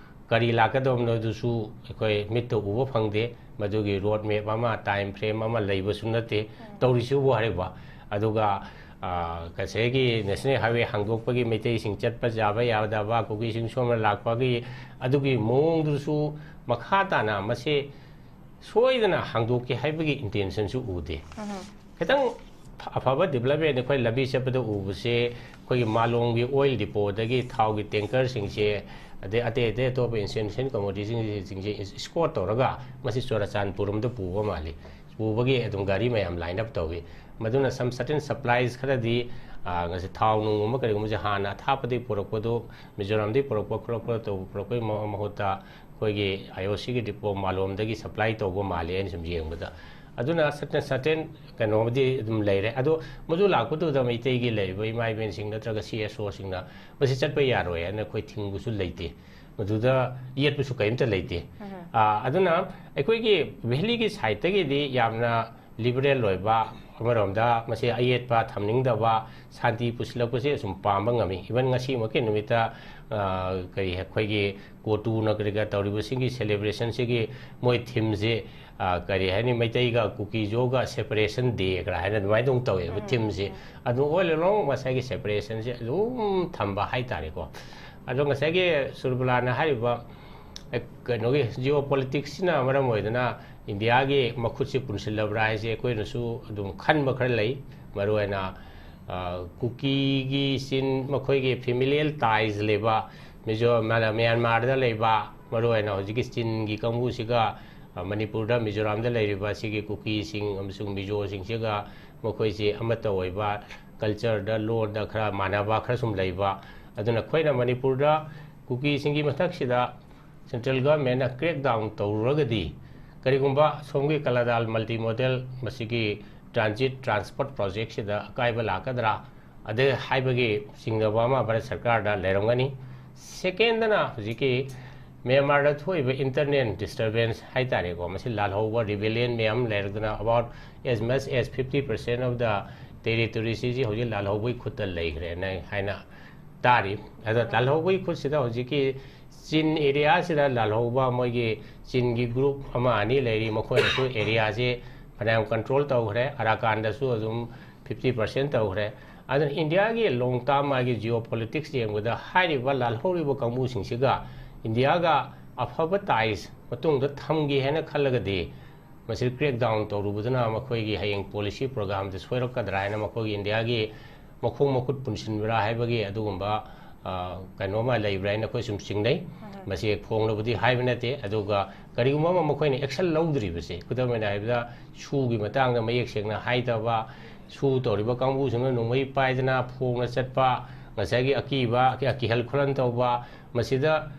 ꯀꯔꯤ ꯂꯥꯛꯀꯗꯕꯅꯣꯗꯨꯁꯨ ꯑꯩꯈꯣꯏ ꯃꯤꯠꯇ ꯎꯕ ꯐꯪꯗꯦ, ꯃꯗꯨꯒꯤ ꯔꯣꯗ ꯃꯦꯞ ꯑꯃ, ꯇꯥꯏꯝ ꯐ꯭ꯔꯦꯝ ꯑꯃ ꯂꯩꯕꯁꯨ ꯅꯠꯇꯦ ꯇꯧꯔꯤꯁꯤꯕꯨ ꯍꯥꯏꯔꯤꯕ꯫ ꯑꯗꯨꯒ, ꯑ, ꯉꯁꯥꯏꯒꯤ ꯅꯦꯁꯅꯦꯜ ꯍꯥꯏꯋꯦ ꯍꯥꯡꯗꯣꯛꯄꯒꯤ ꯃꯩꯇꯩꯁꯤꯡ ꯆꯠꯄ ꯌꯥꯕ ꯌꯥꯗꯕ, ꯀꯨꯀꯤꯁꯤꯡ ꯁꯣꯝꯗ ꯂꯥꯛꯄꯒꯤ ꯑꯗꯨꯒꯤ ꯃꯑꯣꯡꯗꯨꯁꯨ ꯃꯈꯥ ꯇꯥꯅ ꯃꯁꯤ ꯁꯣꯏꯗꯅ ꯍꯥꯡꯗꯣꯛꯀꯦ ꯍꯥꯏꯕꯒꯤ ꯏꯟꯇꯦꯟꯁꯟꯁꯨ ꯎꯗꯦ꯫ ꯈꯤꯇꯪ ꯑꯐꯕ development ꯑꯩꯈꯣꯏ ꯂꯝꯕꯤ ꯆꯠꯄꯗ ꯎꯕꯁꯦ, ꯑꯩꯈꯣꯏꯒꯤ ꯃꯥꯂꯣꯝꯒꯤ oil depotꯗꯒꯤ ꯊꯥꯎꯒꯤ tankerꯁꯤꯡꯁꯦ, ꯑꯗꯩ ꯑꯇꯩ ꯑꯇꯩ ꯑꯇꯣꯞꯄ essential commodityꯁꯤꯡꯁꯦ escort ꯇꯧꯔꯒ ꯃꯁꯤ ꯆꯨꯔꯆꯥꯟꯄꯨꯔ ꯔꯣꯝꯗ ꯄꯨꯕ ꯃꯥꯜꯂꯤ꯫ ꯄꯨꯕꯒꯤ ꯑꯗꯨꯝ ꯒꯥꯔꯤ ꯃꯌꯥꯝ line up ꯇꯧꯏ꯫ ꯃꯗꯨꯅ some certain supplies ꯈꯔꯗꯤ, ꯑ, ꯉꯁꯤ ꯊꯥꯎ ꯅꯨꯡꯒꯨꯝꯕ ꯀꯔꯤꯒꯨꯝꯕꯁꯦ ꯍꯥꯟꯅ ꯑꯊꯥꯞꯄꯗꯒꯤ ꯄꯨꯔꯛꯄꯗꯨ, ꯃꯤꯖꯣꯔꯥꯝꯗꯒꯤ ꯄꯨꯔꯛꯄ ꯈꯣꯠꯂꯛꯄ ꯇꯧꯕ, ꯄꯨꯔꯛꯄꯒꯤ ꯃ-, ꯃꯍꯨꯠꯇ ꯑꯩꯈꯣꯏꯒꯤ IOCꯒꯤ depot ꯃꯥꯂꯣꯝꯗꯒꯤ supply ꯇꯧꯕ ꯃꯥꯜꯂꯤ ꯑꯩꯅ ꯁꯨꯝ ꯌꯦꯡꯕꯗ꯫ ꯑꯗꯨꯅ certain, certain ꯀꯩꯅꯣꯕꯨꯗꯤ ꯑꯗꯨꯝ ꯂꯩꯔꯦ꯫ ꯑꯗꯣ ꯃꯗꯨ ꯂꯥꯛꯄꯗꯨꯗ ꯃꯩꯇꯩꯒꯤ ꯂꯩꯔꯤꯕ ꯏꯃꯥ ꯏꯕꯦꯟꯁꯤꯡ ꯅꯠꯇ꯭ꯔꯒ CSOꯁꯤꯡꯅ ꯃꯁꯤ ꯆꯠꯄ ꯌꯥꯔꯣꯏ ꯍꯥꯏꯅ ꯑꯩꯈꯣꯏ ꯊꯤꯡꯕꯁꯨ ꯂꯩꯇꯦ꯫ ꯃꯗꯨꯗ ꯌꯦꯠꯄꯁꯨ ꯀꯔꯤꯝꯇ ꯂꯩꯇꯦ꯫ ꯑ, ꯑꯗꯨꯅ ꯑꯩꯈꯣꯏꯒꯤ valleyꯒꯤ sideꯇꯒꯤꯗꯤ ꯌꯥꯝꯅ liberal ꯑꯣꯏꯕ, ꯑꯃꯔꯣꯝꯗ ꯃꯁꯤ ꯑꯌꯦꯠꯄ ꯊꯝꯅꯤꯡꯗꯕ, ꯁꯥꯟꯇꯤ ꯄꯨꯁꯤꯜꯂꯛꯄꯁꯦ ꯑꯁꯨꯝ ꯄꯥꯝꯕ ꯉꯝꯃꯤ꯫ Even ꯉꯁꯤꯃꯛꯀꯤ ꯅꯨꯃꯤꯠꯇ, ꯑ, ꯀꯔꯤ ꯑꯩꯈꯣꯏꯒꯤ COTUꯅ ꯀꯔꯤ ꯀꯔꯥ ꯇꯧꯔꯤꯕꯁꯤꯡꯒꯤ celebrationꯁꯤꯒꯤ ꯃꯣꯏ themeꯁꯦ, ꯑ, ꯀꯔꯤ ꯍꯥꯏꯅꯤ, ꯃꯩꯇꯩꯒ ꯀꯨꯀꯤꯖꯣꯒ separation day ꯈꯔ ꯍꯥꯏꯅ ꯑꯗꯨꯃꯥꯏꯅ ꯑꯗꯨꯝ ꯇꯧꯋꯦꯕ themeꯁꯦ꯫ ꯑꯗꯨ all along ꯉꯁꯥꯏꯒꯤ separationꯁꯦ ꯑꯗꯨꯝ ꯊꯝꯕ ꯍꯥꯏꯇꯥꯔꯦꯀꯣ꯫ ꯑꯗꯣ ꯉꯁꯥꯏꯒꯤ ꯁꯨꯔꯕꯂꯥꯅ ꯍꯥꯏꯔꯤꯕ, ꯑꯦ, ꯀꯩꯅꯣꯒꯤ geopoliticsꯁꯤꯅ ꯃꯔꯝ ꯑꯣꯏꯗꯅ ꯏꯟꯗꯤꯌꯥꯒꯤ ꯃꯈꯨꯠꯁꯤ ꯄꯨꯟꯁꯤꯜꯂꯕ꯭ꯔꯥ ꯍꯥꯏꯁꯦ ꯑꯩꯈꯣꯏꯅꯁꯨ ꯑꯗꯨꯝ ꯈꯟꯕ ꯈꯔ ꯂꯩ꯫ ꯃꯔꯨꯑꯣꯏꯅ, ꯑ, ꯀꯨꯀꯤꯒꯤ ꯆꯤꯟ, ꯃꯈꯣꯏꯒꯤ familial ties ꯂꯩꯕ ꯃꯤꯖꯣ-, ꯃ-, ꯃ꯭ꯌꯥꯟꯃꯥꯔꯗ ꯂꯩꯕ, ꯃꯔꯨꯑꯣꯏꯅ ꯍꯧꯖꯤꯛꯀꯤ ꯆꯤꯟꯒꯤ ꯀꯥꯡꯕꯨꯁꯤꯒ, ꯑ, ꯃꯅꯤꯄꯨꯔꯗ, ꯃꯤꯖꯣꯔꯥꯝꯗ ꯂꯩꯔꯤꯕ ꯁꯤꯒꯤ ꯀꯨꯀꯤꯁꯤꯡ ꯑꯃꯁꯨꯡ ꯃꯤꯖꯣꯁꯤꯡꯁꯤꯒ ꯃꯈꯣꯏꯁꯤ ꯑꯃꯠꯇ ꯑꯣꯏꯕ, cultureꯗ, ꯂꯣꯟꯗ ꯈꯔ ꯃꯥꯟꯅꯕ ꯈꯔ ꯁꯨꯝ ꯂꯩꯕ꯫ ꯑꯗꯨꯅ ꯑꯩꯈꯣꯏꯅ ꯃꯅꯤꯄꯨꯔꯗ ꯀꯨꯀꯤꯁꯤꯡꯒꯤ ꯃꯊꯛꯁꯤꯗ central governmentꯅ crackdown ꯇꯧꯔꯨꯔꯒꯗꯤ, ꯀꯔꯤꯒꯨꯝꯕ ꯁꯣꯝꯒꯤ ꯀꯂꯥꯗꯥꯜ multimodal ꯃꯁꯤꯒꯤ transit transport projectꯁꯤꯗ ꯑꯀꯥꯏꯕ ꯂꯥꯛꯀꯗ꯭ꯔꯥ, ꯑꯗꯩ ꯍꯥꯏꯕꯒꯤ ꯆꯤꯡꯅꯕ ꯑꯃ ꯚꯥꯔꯠ ꯁꯔꯀꯥꯔꯗ ꯂꯩꯔꯝꯒꯅꯤ꯫ Secondꯅ ꯍꯧꯖꯤꯛꯀꯤ ꯃ꯭ꯌꯥꯟꯃꯥꯔꯗ ꯊꯣꯛꯏꯕ internal disturbance ꯍꯥꯏꯇꯥꯔꯦꯀꯣ, ꯃꯁꯤ ꯂꯥꯜꯍꯧꯕ, rebellion ꯃꯌꯥꯝ ꯂꯩꯔꯗꯨꯅ about as much as fifty percent of the territoryꯁꯤ ꯍꯧꯖꯤꯛ ꯂꯥꯜꯍꯧꯕꯒꯤ ꯈꯨꯠꯇ ꯂꯩꯈ꯭ꯔꯦꯅ ꯍꯥꯏꯅ ꯇꯥꯔꯤ꯫ ꯑꯗꯣ ꯂꯥꯜꯍꯧꯕꯒꯤ ꯈꯨꯠꯁꯤꯗ ꯍꯧꯖꯤꯛꯀꯤ ꯆꯤꯟ areaꯁꯤꯗ ꯂꯥꯜꯍꯧꯕ ꯃꯣꯏꯒꯤ ꯆꯤꯟꯒꯤ group ꯑꯃ ꯑꯅꯤ ꯂꯩꯔꯤ, ꯃꯈꯣꯏꯅꯁꯨ areaꯁꯦ ꯐꯅꯌꯥꯝ control ꯇꯧꯈ꯭ꯔꯦ꯫ ꯑꯔꯥꯀꯥꯟꯗꯁꯨ ꯑꯗꯨꯝ fifty percent ꯇꯧꯈ꯭ꯔꯦ꯫ ꯑꯗꯨꯅ ꯏꯟꯗꯤꯌꯥꯒꯤ long term ꯃꯥꯒꯤ geopolitics ꯌꯦꯡꯕꯗ ꯍꯥꯏꯔꯤꯕ ꯂꯥꯜꯍꯧꯔꯤꯕ ꯀꯥꯡꯕꯨꯁꯤꯡꯁꯤꯒ ꯏꯟꯗꯤꯌꯥꯒ ꯑꯐꯕ ties ꯃꯇꯨꯡꯗ ꯊꯝꯒꯦ ꯍꯥꯏꯅ ꯈꯜꯂꯒꯗꯤ, ꯃꯁꯤ crack down ꯇꯧꯔꯨꯕꯗꯨꯅ ꯃꯈꯣꯏꯒꯤ ꯍꯌꯦꯡ policy programꯗ ꯁꯣꯏꯔꯛꯀꯗ꯭ꯔꯥ ꯍꯥꯏꯅ ꯃꯈꯣꯏꯒꯤ ꯏꯟꯗꯤꯌꯥꯒꯤ ꯃꯈꯣꯡ ꯃꯈꯨꯠ ꯄꯨꯟꯁꯤꯟꯕ꯭ꯔꯥ ꯍꯥꯏꯕꯒꯤ ꯑꯗꯨꯒꯨꯝꯕ, ꯑ, ꯀꯩꯅꯣꯝꯃ ꯂꯩꯕ꯭ꯔꯥ ꯍꯥꯏꯅ ꯑꯩꯈꯣꯏ ꯁꯨꯝ ꯆꯤꯡꯅꯩ꯫ ꯃꯁꯤ ꯐꯣꯡꯂꯕꯗꯤ ꯍꯥꯏꯕ ꯅꯠꯇꯦ, ꯑꯗꯨꯒ ꯀꯔꯤꯒꯨꯝꯕ ꯑꯃ ꯃꯈꯣꯏꯅ action ꯂꯧꯗ꯭ꯔꯤꯕꯁꯦ, ꯈꯨꯗꯝ ꯑꯣꯏꯅ ꯍꯥꯏꯕꯗ, ꯁꯨꯒꯤ ꯃꯇꯥꯡꯗ ꯃꯌꯦꯛ ꯁꯦꯡꯅ ꯍꯥꯏꯗꯕ, ꯁꯨ ꯇꯧꯔꯤꯕ ꯀꯥꯡꯕꯨꯁꯤꯡꯅ ꯅꯣꯡꯃꯩ ꯄꯥꯏꯗꯅ ꯐꯣꯡꯅ ꯆꯠꯄ, ꯉꯁꯥꯏꯒꯤ ꯑꯀꯤꯕ, ꯑꯀꯤ-, ꯀꯤꯍꯜ ꯈꯨꯔꯍꯟ ꯇꯧꯕ, ꯃꯁꯤꯗ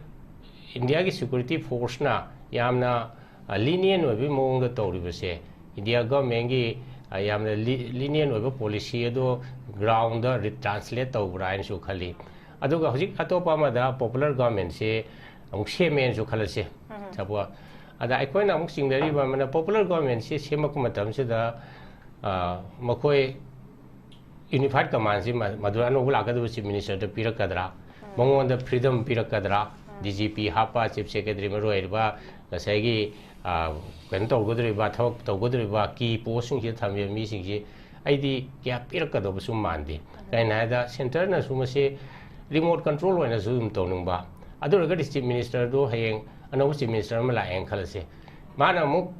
ꯏꯟꯗꯤꯌꯥꯒꯤ security forceꯅ ꯌꯥꯝꯅ, ꯑ, lenient ꯑꯣꯏꯕꯒꯤ ꯃꯑꯣꯡꯗ ꯇꯧꯔꯤꯕꯁꯦ, ꯏꯟꯗꯤꯌꯥ governmentꯀꯤ, ꯑ, ꯌꯥꯝꯅ li-, lenient ꯑꯣꯏꯕ policy ꯑꯗꯣ groundꯗ retranslate ꯇꯧꯕ꯭ꯔꯥ ꯍꯥꯏꯅꯁꯨ ꯈꯜꯂꯤ꯫ ꯑꯗꯨꯒ ꯍꯧꯖꯤꯛ ꯑꯇꯣꯞꯄ ꯑꯃꯗ popular governmentꯁꯦ ꯑꯃꯨꯛ ꯁꯦꯝꯃꯦꯅꯁꯨ ꯈꯜꯂꯁꯦ꯫ ꯎꯝ꯫ Suppose, ꯑꯗ ꯑꯩꯈꯣꯏꯅ ꯑꯃꯨꯛ ꯆꯤꯡꯅꯔꯤꯕ ꯑꯃꯅ, popular governmentꯁꯦ ꯁꯦꯝꯃꯛꯄ ꯃꯇꯝꯁꯤꯗ, ꯑ, ꯃꯈꯣꯏ unified commandꯁꯤ ꯃ-, ꯃꯗꯨ ꯑꯅꯧꯕ ꯂꯥꯛꯀꯗꯕ chief ministerꯗ ꯄꯤꯔꯛꯀꯗ꯭ꯔꯥ? ꯎꯝ꯫ ꯃꯉꯣꯟꯗ freedom ꯄꯤꯔꯛꯀꯗ꯭ꯔꯥ? ꯎꯝ꯫ DGP ꯍꯥꯞꯄ, chief secretary ꯃꯔꯨ ꯑꯣꯏꯔꯤꯕ ꯉꯁꯥꯏꯒꯤ, ꯑ, ꯀꯩꯅꯣ ꯇꯧꯒꯗꯧꯔꯤꯕ, ꯊꯕꯛ ꯇꯧꯒꯗꯧꯔꯤꯕ key postꯁꯤꯡꯁꯤꯗ ꯊꯝꯃꯤꯕ ꯃꯤꯁꯤꯡꯁꯤ ꯑꯩꯗꯤ ꯀꯌꯥ ꯄꯤꯔꯛꯀꯗꯧꯕꯁꯨ ꯃꯥꯟꯗꯦ꯫ ꯎꯝ꯫ ꯀꯩꯅꯣ ꯍꯥꯏꯗ centreꯅꯁꯨ ꯃꯁꯤ remote control ꯑꯣꯏꯅꯁꯨ ꯑꯗꯨꯝ ꯇꯧꯅꯤꯡꯕ꯫ ꯑꯗꯨ ꯑꯣꯏꯔꯒꯗꯤ chief ministerꯗꯨ ꯍꯌꯦꯡ ꯑꯅꯧꯕ chief minister ꯑꯃ ꯂꯥꯛꯑꯦꯅ ꯈꯜꯂꯁꯦ꯫ ꯃꯥꯅ ꯑꯃꯨꯛ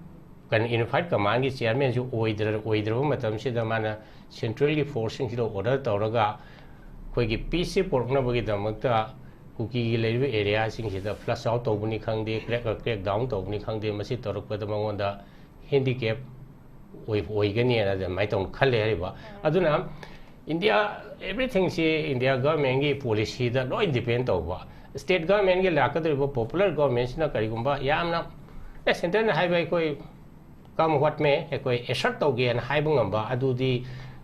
ꯀꯩꯅꯣ unified commandꯒꯤ chairmanꯁꯨ ꯑꯣꯏꯗ꯭ꯔ-, ꯑꯣꯏꯗ꯭ꯔꯕ ꯃꯇꯝꯁꯤꯗ ꯃꯥꯅ centralꯒꯤ forceꯁꯤꯡꯁꯤꯗ order ꯇꯧꯔꯒ ꯑꯩꯈꯣꯏꯒꯤ peaceꯁꯦ ꯄꯨꯔꯛꯅꯕꯒꯤꯗꯃꯛꯇ ꯀꯨꯀꯤꯒꯤ ꯂꯩꯔꯤꯕ areaꯁꯤꯡꯁꯤꯗ flush out ꯇꯧꯕꯅꯤ ꯈꯪꯗꯦ, crack, crack down ꯇꯧꯕꯅꯤ ꯈꯪꯗꯦ, ꯃꯁꯤ ꯇꯧꯔꯛꯄꯗ ꯃꯉꯣꯟꯗ handicap ꯑꯣꯏ-, ꯑꯣꯏꯒꯅꯤꯅ ꯑꯗꯨꯃꯥꯏꯅ ꯇꯧꯅ ꯈꯜꯂꯦ ꯍꯥꯏꯔꯤꯕ꯫ ꯑꯗꯨꯅ India, everythingꯁꯤ India governmentꯀꯤ policyꯗ ꯂꯣꯏ depend ꯇꯧꯕ꯫ State governmentꯀꯤ ꯂꯥꯛꯀꯗꯧꯔꯤꯕ popular governmentꯁꯤꯅ ꯀꯔꯤꯒꯨꯝꯕ ꯌꯥꯝꯅ, ꯑꯦ, centreꯅ ꯍꯥꯏꯕ ꯑꯩꯈꯣꯏ come what may, ꯑꯩꯈꯣꯏ assert ꯇꯧꯒꯦꯅ ꯍꯥꯏꯕ ꯉꯝꯕ ꯑꯗꯨꯗꯤ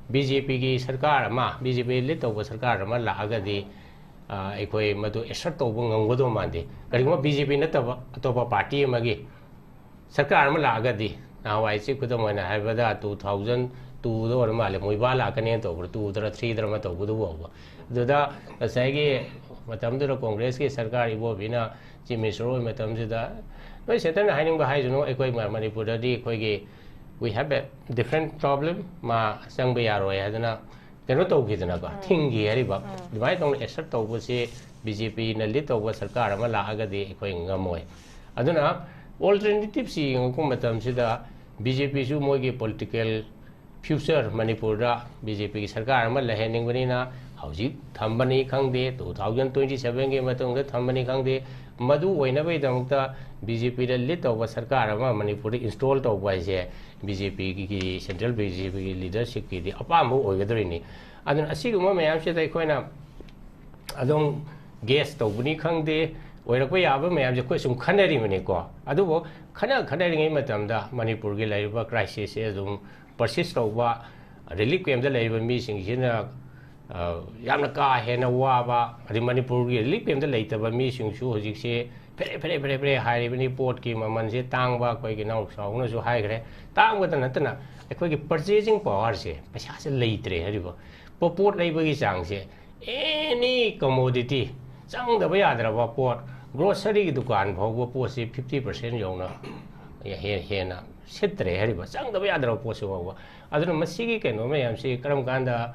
BJPꯒꯤ ꯁꯔꯀꯥꯔ ꯑꯃ, BJP lead ꯇꯧꯕ ꯁꯔꯀꯥꯔ ꯑꯃ ꯂꯥꯛꯑꯒꯗꯤ, ꯑ, ꯑꯩꯈꯣꯏ ꯃꯗꯨ assert ꯇꯧꯕ ꯉꯝꯒꯗꯧꯕ ꯃꯥꯟꯗꯦ꯫ ꯀꯔꯤꯒꯨꯝꯕ BJP ꯅꯠꯇꯕ ꯑꯇꯣꯞꯄ party ꯑꯃꯒꯤ ꯁꯔꯀꯥꯔ ꯑꯃ ꯂꯥꯛꯑꯒꯗꯤ, ꯅꯍꯥꯟꯋꯥꯏꯁꯤ ꯈꯨꯗꯝ ꯑꯣꯏꯅ ꯍꯥꯏꯕꯗ two thousand twoꯗ ꯑꯣꯏꯔ ꯃꯥꯜꯂꯦ, ꯃꯣꯏꯕꯥ ꯂꯥꯛꯀꯅꯦꯅ ꯇꯧꯕ꯭ꯔꯥ, twoꯗꯔ threeꯗꯔ ꯑꯃ ꯇꯧꯕꯗꯨ ꯐꯥꯎꯕ꯫ ꯑꯗꯨꯗ ꯉꯁꯥꯏꯒꯤ ꯃꯇꯝꯗꯨꯗ ꯀꯣꯡꯒ꯭ꯔꯦꯁꯀꯤ ꯁꯔꯀꯥꯔ ꯏꯕꯣꯕꯤꯅ chief minister ꯑꯣꯏꯕ ꯃꯇꯝꯁꯤꯗ, "ꯅꯣꯏ centreꯅ ꯍꯥꯏꯅꯤꯡꯕ ꯍꯥꯏꯁꯅꯨ, ꯑꯩꯈꯣꯏ ꯃ-, ꯃꯅꯤꯄꯨꯔꯗꯗꯤ ꯑꯩꯈꯣꯏꯒꯤ we have a different problem, ꯃꯥ ꯆꯪꯕ ꯌꯥꯔꯣꯏ" ꯍꯥꯏꯗꯅ ꯀꯩꯅꯣ ꯇꯧꯈꯤꯗꯅꯀꯣ, ꯎꯝ꯫ ꯊꯤꯡꯈꯤ ꯍꯥꯏꯔꯤꯕ꯫ ꯎꯝ꯫ ꯑꯗꯨꯃꯥꯏꯅ ꯇꯧꯅ assert ꯇꯧꯕꯁꯦ BJPꯅ lead ꯇꯧꯕ ꯁꯔꯀꯥꯔ ꯑꯃ ꯂꯥꯛꯑꯒꯗꯤ ꯑꯩꯈꯣꯏ ꯉꯝꯃꯣꯏ꯫ ꯑꯗꯨꯅ alternativeꯁꯤ ꯌꯦꯡꯉꯛꯄ ꯃꯇꯝꯁꯤꯗ ꯕꯤ ꯖꯦ ꯄꯤꯁꯨ ꯃꯣꯏꯒꯤ ꯄꯣꯂꯤꯇꯤꯀꯦꯜ ꯐ꯭ꯌꯨꯆꯔ ꯃꯅꯤꯄꯨꯔꯗ ꯕꯤ ꯖꯦ ꯄꯤꯒꯤ ꯁꯔꯀꯥꯔ ꯑꯃ ꯂꯩꯍꯟꯅꯤꯡꯕꯅꯤꯅ ꯍꯧꯖꯤꯛ ꯊꯝꯕꯅꯤ ꯈꯪꯗꯦ, ꯇꯨ ꯊꯥꯎꯖꯟ ꯇ꯭ꯋꯦꯟꯇꯤ ꯁꯚꯦꯟꯒꯤ ꯃꯇꯨꯡꯗ ꯊꯝꯕꯅꯤ ꯈꯪꯗꯦ, ꯃꯗꯨ ꯑꯣꯏꯅꯕꯒꯤꯗꯃꯛꯇ ꯕꯤ ꯖꯦ ꯄꯤꯗ ꯂꯤꯗ ꯇꯧꯕ ꯁꯔꯀꯥꯔ ꯑꯃ ꯃꯅꯤꯄꯨꯔꯗ ꯏꯟꯁꯇꯣꯜ ꯇꯧꯕ ꯍꯥꯏꯁꯦ ꯕꯤ ꯖꯦ ꯄꯤꯒꯤ, ꯁꯦꯟꯇ꯭ꯔꯦꯜ ꯕꯤ ꯖꯦ ꯄꯤꯒꯤ ꯂꯤꯗꯔꯁꯤꯞꯀꯤꯗꯤ ꯑꯄꯥꯝꯕ ꯑꯣꯏꯒꯗꯧꯔꯤꯅꯤ꯫ ꯑꯗꯨꯅ ꯑꯁꯤꯒꯨꯝꯕ ꯃꯌꯥꯝꯁꯤꯗ ꯑꯩꯈꯣꯏꯅ ꯑꯗꯨꯝ ꯒꯦꯁ ꯇꯧꯕꯅꯤ ꯈꯪꯗꯦ, ꯑꯣꯏꯔꯛꯄ ꯌꯥꯕ ꯃꯌꯥꯝꯁꯦ ꯑꯩꯈꯣꯏ ꯁꯨꯝ ꯈꯟꯅꯔꯤꯕꯅꯤꯀꯣ꯫ ꯑꯗꯨꯕꯨ ꯈꯟꯅ ꯈꯟꯅꯔꯤꯉꯩ ꯃꯇꯝꯗ ꯃꯅꯤꯄꯨꯔꯒꯤ ꯂꯩꯔꯤꯕ ꯀ꯭ꯔꯥꯏꯁꯤꯁꯁꯦ ꯑꯗꯨꯝ ꯄꯔꯁꯤꯁ ꯇꯧꯕ, ꯔꯤꯂꯤꯐ ꯀꯦꯝꯞꯇ ꯂꯩꯔꯤꯕ ꯃꯤꯁꯤꯡꯁꯤꯅ, ꯑ, ꯌꯥꯝꯅ ꯀꯥ ꯍꯦꯟꯅ ꯋꯥꯕ, ꯑꯗꯩ ꯃꯅꯤꯄꯨꯔꯒꯤ ꯔꯤꯂꯤꯐ ꯀꯦꯝꯞꯇ ꯂꯩꯇꯕ ꯃꯤꯁꯤꯡꯁꯨ ꯍꯧꯖꯤꯛꯁꯦ ꯐꯦꯔꯦ ꯐꯦꯔꯦ ꯐꯦꯔꯦ ꯐꯦꯔꯦ ꯍꯥꯏꯔꯤꯕꯅꯤ꯫ ꯄꯣꯠꯀꯤ ꯃꯃꯜꯁꯦ ꯇꯥꯡꯕ, ꯑꯩꯈꯣꯏꯒꯤ ꯏꯅꯥꯎꯆꯥ ꯍꯣꯏꯅꯁꯨ ꯍꯥꯏꯈ꯭ꯔꯦ, ꯇꯥꯡꯕꯗ ꯅꯠꯇꯅ ꯑꯩꯈꯣꯏꯒꯤ ꯄꯔꯆꯦꯖꯤꯡ ꯄꯋꯥꯔꯁꯦ, ꯄꯩꯁꯥꯁꯦ ꯂꯩꯇ꯭ꯔꯦ ꯍꯥꯏꯔꯤꯕ꯫ ꯄꯣ-, ꯄꯣꯠ ꯂꯩꯕꯒꯤ ꯆꯥꯡꯁꯦ, ꯑꯦꯅꯤ ꯀꯃꯣꯗꯤꯇꯤ, ꯆꯪꯗꯕ ꯌꯥꯗ꯭ꯔꯕ ꯄꯣꯠ, ꯒ꯭ꯔꯣꯁꯔꯤꯒꯤ ꯗꯨꯀꯥꯟ ꯐꯥꯎꯕ ꯄꯣꯠꯁꯤ ꯐꯤꯐꯇꯤ ꯄꯥꯔꯁꯦꯟ ꯌꯧꯅ ꯍꯦ-, ꯍꯦꯟꯅ ꯁꯤꯠꯇ꯭ꯔꯦ ꯍꯥꯏꯔꯤꯕ, ꯆꯪꯗꯕ ꯌꯥꯗ꯭ꯔꯕ ꯄꯣꯠꯁꯤ ꯐꯥꯎꯕ꯫ ꯑꯗꯨꯅ ꯃꯁꯤꯒꯤ ꯀꯩꯅꯣ ꯃꯌꯥꯝꯁꯤ ꯀꯔꯝ ꯀꯥꯟꯗ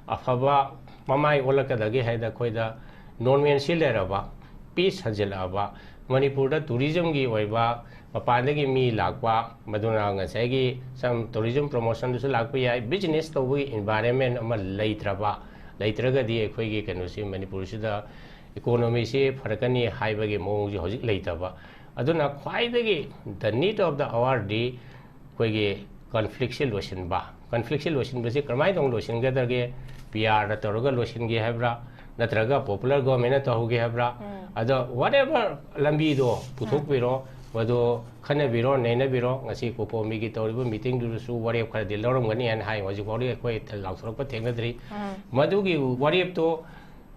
ꯑꯐꯕ ꯃꯃꯥꯏ ꯑꯣꯜꯂꯛꯀꯗꯒꯦ ꯍꯥꯏꯗ, ꯑꯩꯈꯣꯏꯗ ꯅꯣꯔꯃꯦꯜꯁꯤ ꯂꯩꯔꯕ, ꯄꯤꯁ ꯍꯟꯖꯤꯜꯂꯛꯑꯕ, ꯃꯅꯤꯄꯨꯔꯗ ꯇꯨꯔꯤꯖꯝꯒꯤ ꯑꯣꯏꯕ ꯃꯄꯥꯟꯗꯒꯤ ꯃꯤ ꯂꯥꯛꯄ, ꯃꯗꯨꯅ ꯉꯁꯥꯏꯒꯤ ꯁꯝ ꯇꯨꯔꯤꯖꯝ ꯄ꯭ꯔꯣꯃꯣꯁꯟꯗꯁꯨ ꯂꯥꯛꯄ ꯌꯥꯏ, ꯕꯤꯖꯤꯅꯦꯁ ꯇꯧꯕꯒꯤ ꯏꯟꯚꯥꯏꯔꯟꯃꯦꯟ ꯑꯃ ꯂꯩꯇ꯭ꯔꯕ, ꯂꯩꯇ꯭ꯔꯒꯗꯤ ꯑꯩꯈꯣꯏꯒꯤ ꯀꯩꯅꯣꯁꯤ, ꯃꯅꯤꯄꯨꯔꯁꯤꯗ ꯏꯀꯣꯅꯣꯃꯤꯁꯤ ꯐꯔꯛꯀꯅꯤ ꯍꯥꯏꯕꯒꯤ ꯃꯑꯣꯡꯁꯤ ꯍꯧꯖꯤꯛ ꯂꯩꯇꯕ꯫ ꯑꯗꯨꯅ ꯈ꯭ꯋꯥꯏꯗꯒꯤ the need of the hour ꯗꯤ ꯑꯩꯈꯣꯏꯒꯤ ꯀꯟꯐ꯭ꯂꯤꯛꯁꯦ ꯂꯣꯏꯁꯤꯟꯕ꯫ ꯀꯟꯐ꯭ꯂꯤꯛꯁꯦ ꯂꯣꯏꯁꯤꯟꯕꯁꯤ ꯀꯔꯝꯍꯥꯏꯅ ꯇꯧꯅ ꯂꯣꯏꯁꯤꯟꯒꯗꯒꯦ? ꯄꯤ ꯑꯥꯔꯅ ꯇꯧꯔꯒ ꯂꯣꯏꯁꯤꯟꯒꯦ ꯍꯥꯏꯕ꯭ꯔꯥ? ꯅꯠꯇ꯭ꯔꯒ ꯄꯣꯄꯨꯂꯔ ꯒꯣꯔꯃꯦꯟꯅ ꯇꯧꯍꯧꯒꯦ ꯍꯥꯏꯕ꯭ꯔꯥ? ꯎꯝ꯫ ꯑꯗꯣ whatever ꯂꯝꯕꯤꯗꯣ ꯄꯨꯊꯣꯛꯄꯤꯔꯣ, ꯃꯗꯨ ꯈꯟꯅꯕꯤꯔꯣ, ꯅꯩꯅꯕꯤꯔꯣ꯫ ꯉꯁꯤ ꯀꯣꯀꯣꯃꯤꯒꯤ ꯇꯧꯔꯤꯕ ꯃꯤꯇꯤꯡꯗꯨꯗꯁꯨ ꯋꯥꯔꯦꯞ ꯈꯔꯗꯤ ꯂꯧꯔꯝꯒꯅꯤ ꯍꯥꯏꯅ ꯍꯥꯏ꯫ ꯍꯧꯖꯤꯛ ꯐꯥꯎꯗꯤ ꯑꯩꯈꯣꯏ ꯂꯥꯎꯊꯣꯔꯛꯄ ꯊꯦꯡꯅꯗ꯭ꯔꯤ꯫ ꯎꯝ꯫ ꯃꯗꯨꯒꯤ ꯋꯥꯔꯦꯞꯇꯣ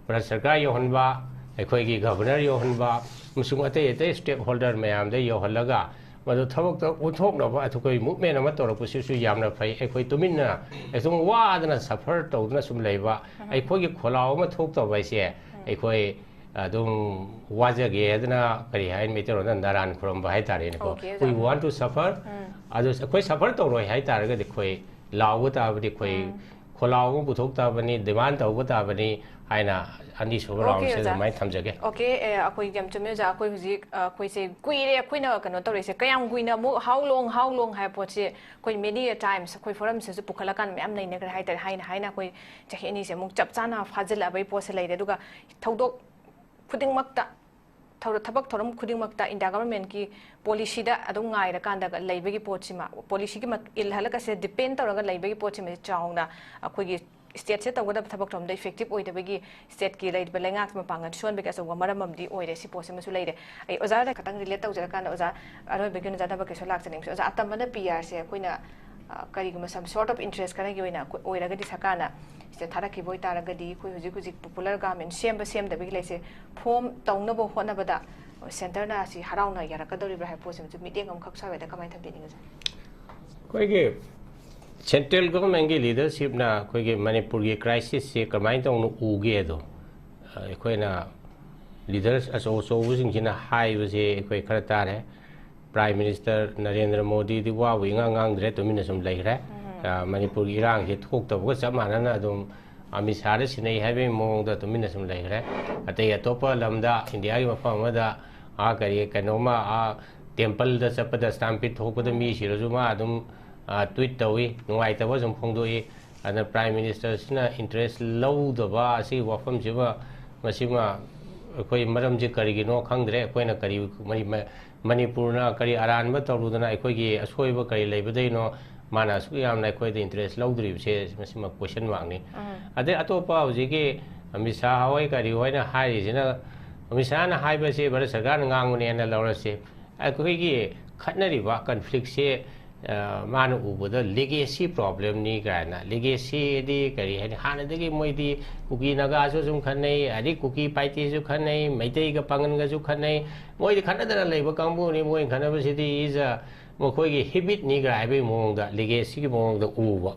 ꯚꯥꯔꯠ ꯁꯔꯀꯥꯔ ꯌꯧꯍꯟꯕ, ꯑꯩꯈꯣꯏꯒꯤ ꯒꯚꯔꯅꯔ ꯌꯧꯍꯟꯕ, ꯑꯃꯁꯨꯡ ꯑꯇꯩ ꯑꯇꯩ ꯁ꯭ꯇꯦꯛ ꯍꯣꯜꯗꯔ ꯃꯌꯥꯝꯗ ꯌꯧꯍꯜꯂꯒ ꯃꯗꯨ ꯊꯕꯛꯇ ꯑꯣꯟꯊꯣꯛꯅꯕ ꯑꯩꯈꯣꯏ ꯃꯨꯚꯃꯦꯟ ꯑꯃ ꯇꯧꯔꯛꯄꯁꯤꯁꯨ ꯌꯥꯝꯅ ꯐꯩ꯫ ꯑꯩꯈꯣꯏ ꯇꯨꯃꯤꯟꯅ ꯑꯗꯨꯝ ꯋꯥꯗꯅ ꯁꯐꯔ ꯇꯧꯗꯨꯅ ꯁꯨꯝ ꯂꯩꯕ, ꯎꯝ꯫ ꯑꯩꯈꯣꯏꯒꯤ ꯈꯣꯜꯂꯥꯎ ꯑꯃ ꯊꯣꯛꯇꯕ ꯍꯥꯏꯁꯦ, ꯎꯝ꯫ ꯑꯩꯈꯣꯏ ꯑꯗꯨꯝ ꯋꯥꯖꯒꯦ ꯍꯥꯏꯗꯅ, ꯀꯔꯤ ꯍꯥꯏꯅꯤ, ꯃꯩꯇꯩꯂꯣꯟꯗ ꯅꯔꯥꯟ ꯈꯨꯔꯝꯕ ꯍꯥꯏꯇꯥꯔꯦꯅꯦꯀꯣ꯫ Okay, ꯑꯣꯖꯥ꯫ We want to suffer꯫ ꯎꯝ꯫ ꯑꯗꯨ ꯑꯩꯈꯣꯏ ꯁꯐꯔ ꯇꯧꯔꯣꯏ ꯍꯥꯏꯇꯥꯔꯒꯗꯤ ꯑꯩꯈꯣꯏ ꯂꯥꯎꯕ ꯇꯥꯕꯗꯤ ꯑꯩꯈꯣꯏ ꯎꯝ꯫ ꯈꯣꯜꯂꯥꯎ ꯑꯃ ꯄꯨꯊꯣꯛ ꯇꯥꯕꯅꯤ, demand ꯇꯧꯕ ꯇꯥꯕꯅꯤ ꯍꯥꯏꯅ ꯑꯅꯤꯁꯨꯕ Okay, round ꯁꯤꯗ ꯑꯣꯖꯥ꯫ ꯑꯗꯨꯃꯥꯏꯅ ꯊꯝꯖꯒꯦ꯫ Okay, ꯑꯦ, ꯑꯩꯈꯣꯏ ꯌꯥꯝ ꯆꯨꯝꯃꯦ ꯑꯣꯖꯥ꯫ ꯑꯩꯈꯣꯏ ꯍꯧꯖꯤꯛ, ꯑ, ꯑꯩꯈꯣꯏꯁꯦ ꯀꯨꯏꯔꯦ ꯑꯩꯈꯣꯏꯅ ꯀꯩꯅꯣ ꯇꯧꯔꯛꯏꯁꯦ꯫ ꯀꯌꯥꯝ ꯀꯨꯏꯅ ꯑꯃꯨꯛ how long, how long ꯍꯥꯏꯕ ꯄꯣꯠꯁꯦ ꯑꯩꯈꯣꯏ many a times ꯑꯩꯈꯣꯏ forum ꯁꯤꯗꯁꯨ ꯄꯨꯈꯠꯂꯀꯥꯟꯗ ꯃꯌꯥꯝ ꯅꯩꯅꯈ꯭ꯔꯦ ꯍꯥꯏꯇꯥꯔꯦ꯫ ꯍꯥꯏꯅ ꯍꯥꯏꯅ ꯑꯩꯈꯣꯏ ꯆꯍꯤ ꯑꯅꯤꯁꯦ ꯑꯃꯨꯛ ꯆꯞ ꯆꯥꯅ ꯐꯥꯖꯤꯜꯂꯛꯑꯕꯒꯤ ꯄꯣꯠꯁꯦ ꯂꯩꯔꯦ꯫ ꯑꯗꯨꯒ ꯊꯧꯗꯣꯛ ꯈꯨꯗꯤꯡꯃꯛꯇ, ꯊꯧꯔ-, ꯊꯕꯛ ꯊꯧꯔꯝ ꯈꯨꯗꯤꯡꯃꯛꯇ India government ꯀꯤ policy ꯗ ꯑꯗꯨꯝ ꯉꯥꯏꯔꯀꯥꯟꯗ ꯂꯩꯕꯒꯤ ꯄꯣꯠꯁꯤꯃ, policy ꯒꯤ ꯃꯠ-, ꯏꯜꯍꯜꯂꯒ ꯁꯤꯗ depend ꯇꯧꯔꯒ ꯂꯩꯕꯒꯤ ꯄꯣꯠꯁꯤꯃꯗꯤ ꯆꯥꯎꯅ ꯑꯩꯈꯣꯏꯒꯤ state ꯁꯦ ꯇꯧꯒꯗꯕ ꯊꯕꯛ ꯊꯧꯔꯝꯗ effective ꯑꯣꯏꯗꯕꯒꯤ state ꯀꯤ ꯂꯩꯔꯤꯕ ꯂꯩꯉꯥꯛꯀꯤ ꯃꯄꯥꯡꯒꯜ ꯁꯣꯟꯕꯒꯤ ꯑꯆꯧꯕ ꯃꯔꯝ ꯑꯃꯗꯤ ꯑꯣꯏꯔꯦ꯫ ꯁꯤ ꯄꯣꯠꯁꯤꯃꯁꯨ ꯂꯩꯔꯦ꯫ ꯑꯩ ꯑꯣꯖꯥꯗ ꯈꯇꯪ relate ꯇꯧꯖꯔꯀꯥꯟꯗ, ꯑꯣꯖꯥ, ꯑꯔꯣꯏꯕꯒꯤ ꯑꯣꯏꯅ ꯑꯣꯖꯥ ꯗꯕꯀꯦꯁꯣꯔ ꯂꯥꯛꯆꯅꯤꯡꯕꯁꯦ, ꯑꯣꯖꯥ, ꯑꯇꯝꯕꯅ P R ꯁꯦ ꯑꯩꯈꯣꯏꯅ, ꯑ, ꯀꯔꯤꯒꯨꯝꯕ some sort of interest ꯈꯔꯒꯤ ꯑꯣꯏꯅ ꯑꯩꯈꯣꯏ ꯑꯣꯏꯔꯒꯗꯤ ꯁꯔꯀꯥꯔꯅ ꯁꯤꯗ ꯊꯥꯔꯛꯈꯤꯕ ꯑꯣꯏꯇꯥꯔꯒꯗꯤ ꯑꯩꯈꯣꯏ ꯍꯧꯖꯤꯛ ꯍꯧꯖꯤꯛ popular government ꯁꯦꯝꯕ ꯁꯦꯝꯗꯕꯒꯤ ꯂꯩꯁꯦ form ꯇꯧꯅꯕ ꯍꯣꯠꯅꯕꯗ centre ꯅ ꯁꯤ ꯍꯔꯥꯎꯅ ꯌꯥꯔꯛꯀꯗꯧꯔꯤꯕ꯭ꯔꯥ ꯍꯥꯏꯕ ꯄꯣꯠꯁꯤꯃꯁꯨ ꯃꯤꯠꯌꯦꯡ ꯑꯃꯈꯛ ꯁ꯭ꯋꯥꯏꯋꯥꯏꯗ ꯀꯃꯥꯏꯅ ꯊꯝꯕꯤꯅꯤꯡꯉꯤ, ꯑꯣꯖꯥ? ꯑꯩꯈꯣꯏꯒꯤ central government ꯀꯤ leadership ꯅ ꯑꯩꯈꯣꯏꯒꯤ ꯃꯅꯤꯄꯨꯔꯒꯤ crisis ꯁꯤ ꯀꯃꯥꯏꯅ ꯇꯧꯅ ꯎꯒꯦꯗꯣ, ꯑꯩꯈꯣꯏꯅ leaders ꯑꯆꯧ ꯑꯆꯧꯕꯁꯤꯡꯁꯤꯅ ꯍꯥꯏꯕꯁꯦ ꯑꯩꯈꯣꯏ ꯈꯔ ꯇꯥꯔꯦ꯫ Prime Minister ꯅꯔꯦꯟꯗ꯭ꯔ ꯃꯣꯗꯤꯗꯤ ꯋꯥꯕꯨ ꯏꯉꯥꯡ ꯉꯥꯡꯗ꯭ꯔꯦ, ꯇꯨꯃꯤꯟꯅ ꯁꯨꯝ ꯂꯩꯈ꯭ꯔꯦ꯫ ꯑ, ꯃꯅꯤꯄꯨꯔꯒꯤ ꯏꯔꯥꯡꯁꯤ ꯊꯣꯛꯇꯕꯒ ꯆꯞ ꯃꯥꯟꯅꯅ ꯑꯗꯨꯝ ꯑꯃꯤꯠ ꯁꯥꯍꯗ ꯁꯤꯟꯅꯩ ꯍꯥꯏꯕꯒꯤ ꯃꯑꯣꯡꯗ ꯇꯨꯃꯤꯟꯅ ꯁꯨꯝ ꯂꯩꯈ꯭ꯔꯦ꯫ ꯑꯇꯩ ꯑꯇꯣꯞꯄ ꯂꯝꯗ, ꯏꯟꯗꯤꯌꯥꯒꯤ ꯃꯐꯝ ꯑꯃꯗ, ꯑꯥ, ꯀꯔꯤ, ꯀꯩꯅꯣꯝꯃ, ꯑꯥ, temple ꯗ ꯆꯠꯄꯗ stampede ꯊꯣꯛꯄꯗ ꯃꯤ ꯁꯤꯔꯁꯨ ꯃꯥ ꯑꯗꯨꯝ, ꯑ, tweet ꯇꯧꯏ, ꯅꯨꯡꯉꯥꯏꯇꯕ ꯁꯨꯝ ꯐꯣꯡꯗꯣꯛꯏ꯫ ꯑꯗꯨꯅ Prime Minister ꯁꯤꯅ interest ꯂꯧꯗꯕ ꯑꯁꯤꯒꯤ ꯋꯥꯐꯝꯁꯤꯃ, ꯃꯁꯤꯃ ꯑꯩꯈꯣꯏ ꯃꯔꯝꯁꯤ ꯀꯔꯤꯒꯤꯅꯣ ꯈꯪꯗ꯭ꯔꯦ꯫ ꯑꯩꯈꯣꯏꯅ ꯀꯔꯤ, ꯃꯅꯤ-, ꯃ-, ꯃꯅꯤꯄꯨꯔꯅ ꯀꯔꯤ ꯑꯔꯥꯟꯕ ꯇꯧꯔꯨꯗꯅ, ꯑꯩꯈꯣꯏꯒꯤ ꯑꯁꯣꯏꯕ ꯀꯔꯤ ꯂꯩꯕꯗꯩꯅꯣ ꯃꯥꯅ ꯑꯁꯨꯛ ꯌꯥꯝꯅ ꯑꯩꯈꯣꯏꯗ interest ꯂꯧꯗ꯭ꯔꯤꯕꯁꯦ, ꯃꯁꯤꯃ question mark ꯅꯤ꯫ ꯑꯗꯩ ꯑꯇꯣꯞꯄ ꯍꯧꯖꯤꯛꯀꯤ ꯑꯃꯤꯠ ꯁꯥꯍ ꯍꯣꯏ ꯀꯔꯤ ꯍꯣꯏꯅ ꯍꯥꯏꯔꯤꯁꯤꯅ, ꯑꯃꯤꯠ ꯁꯥꯍꯅ ꯍꯥꯏꯕꯁꯤ ꯚꯥꯔꯠ ꯁꯔꯀꯥꯔꯅ ꯉꯥꯡꯕꯅꯦꯅ ꯂꯧꯔꯁꯤ꯫ ꯑꯩꯈꯣꯏꯒꯤ ꯈꯠꯅꯔꯤꯕ conflict ꯁꯦ, ꯑ, ꯃꯥꯅ ꯎꯕꯗ legacy problem ꯅꯤ ꯀꯥꯏꯅ꯫ Legacy ꯗꯤ ꯀꯔꯤ ꯍꯥꯏꯅꯤ? ꯍꯥꯟꯅꯗꯒꯤ ꯃꯣꯏꯗꯤ ꯀꯨꯀꯤ ꯅꯥꯒꯥꯁꯨ ꯁꯨꯝ ꯈꯠꯅꯩ, ꯑꯗꯩ ꯀꯨꯀꯤ ꯄꯥꯏꯇꯦꯁꯨ ꯈꯠꯅꯩ, ꯃꯩꯇꯩꯒ ꯄꯥꯡꯒꯟꯒꯁꯨ ꯈꯠꯅꯩ꯫ ꯃꯣꯏꯗꯤ ꯈꯠꯅꯗꯅ ꯂꯩꯕ ꯀꯥꯡꯕꯨꯅꯤ꯫ ꯃꯣꯏ ꯈꯠꯅꯕꯁꯤꯗꯤ is a, ꯃꯈꯣꯏꯒꯤ habit ꯅꯤ ꯀꯥꯏ ꯍꯥꯏꯕꯒꯤ ꯃꯑꯣꯡꯗ, legacy ꯒꯤ ꯃꯑꯣꯡꯗ ꯎꯕ꯫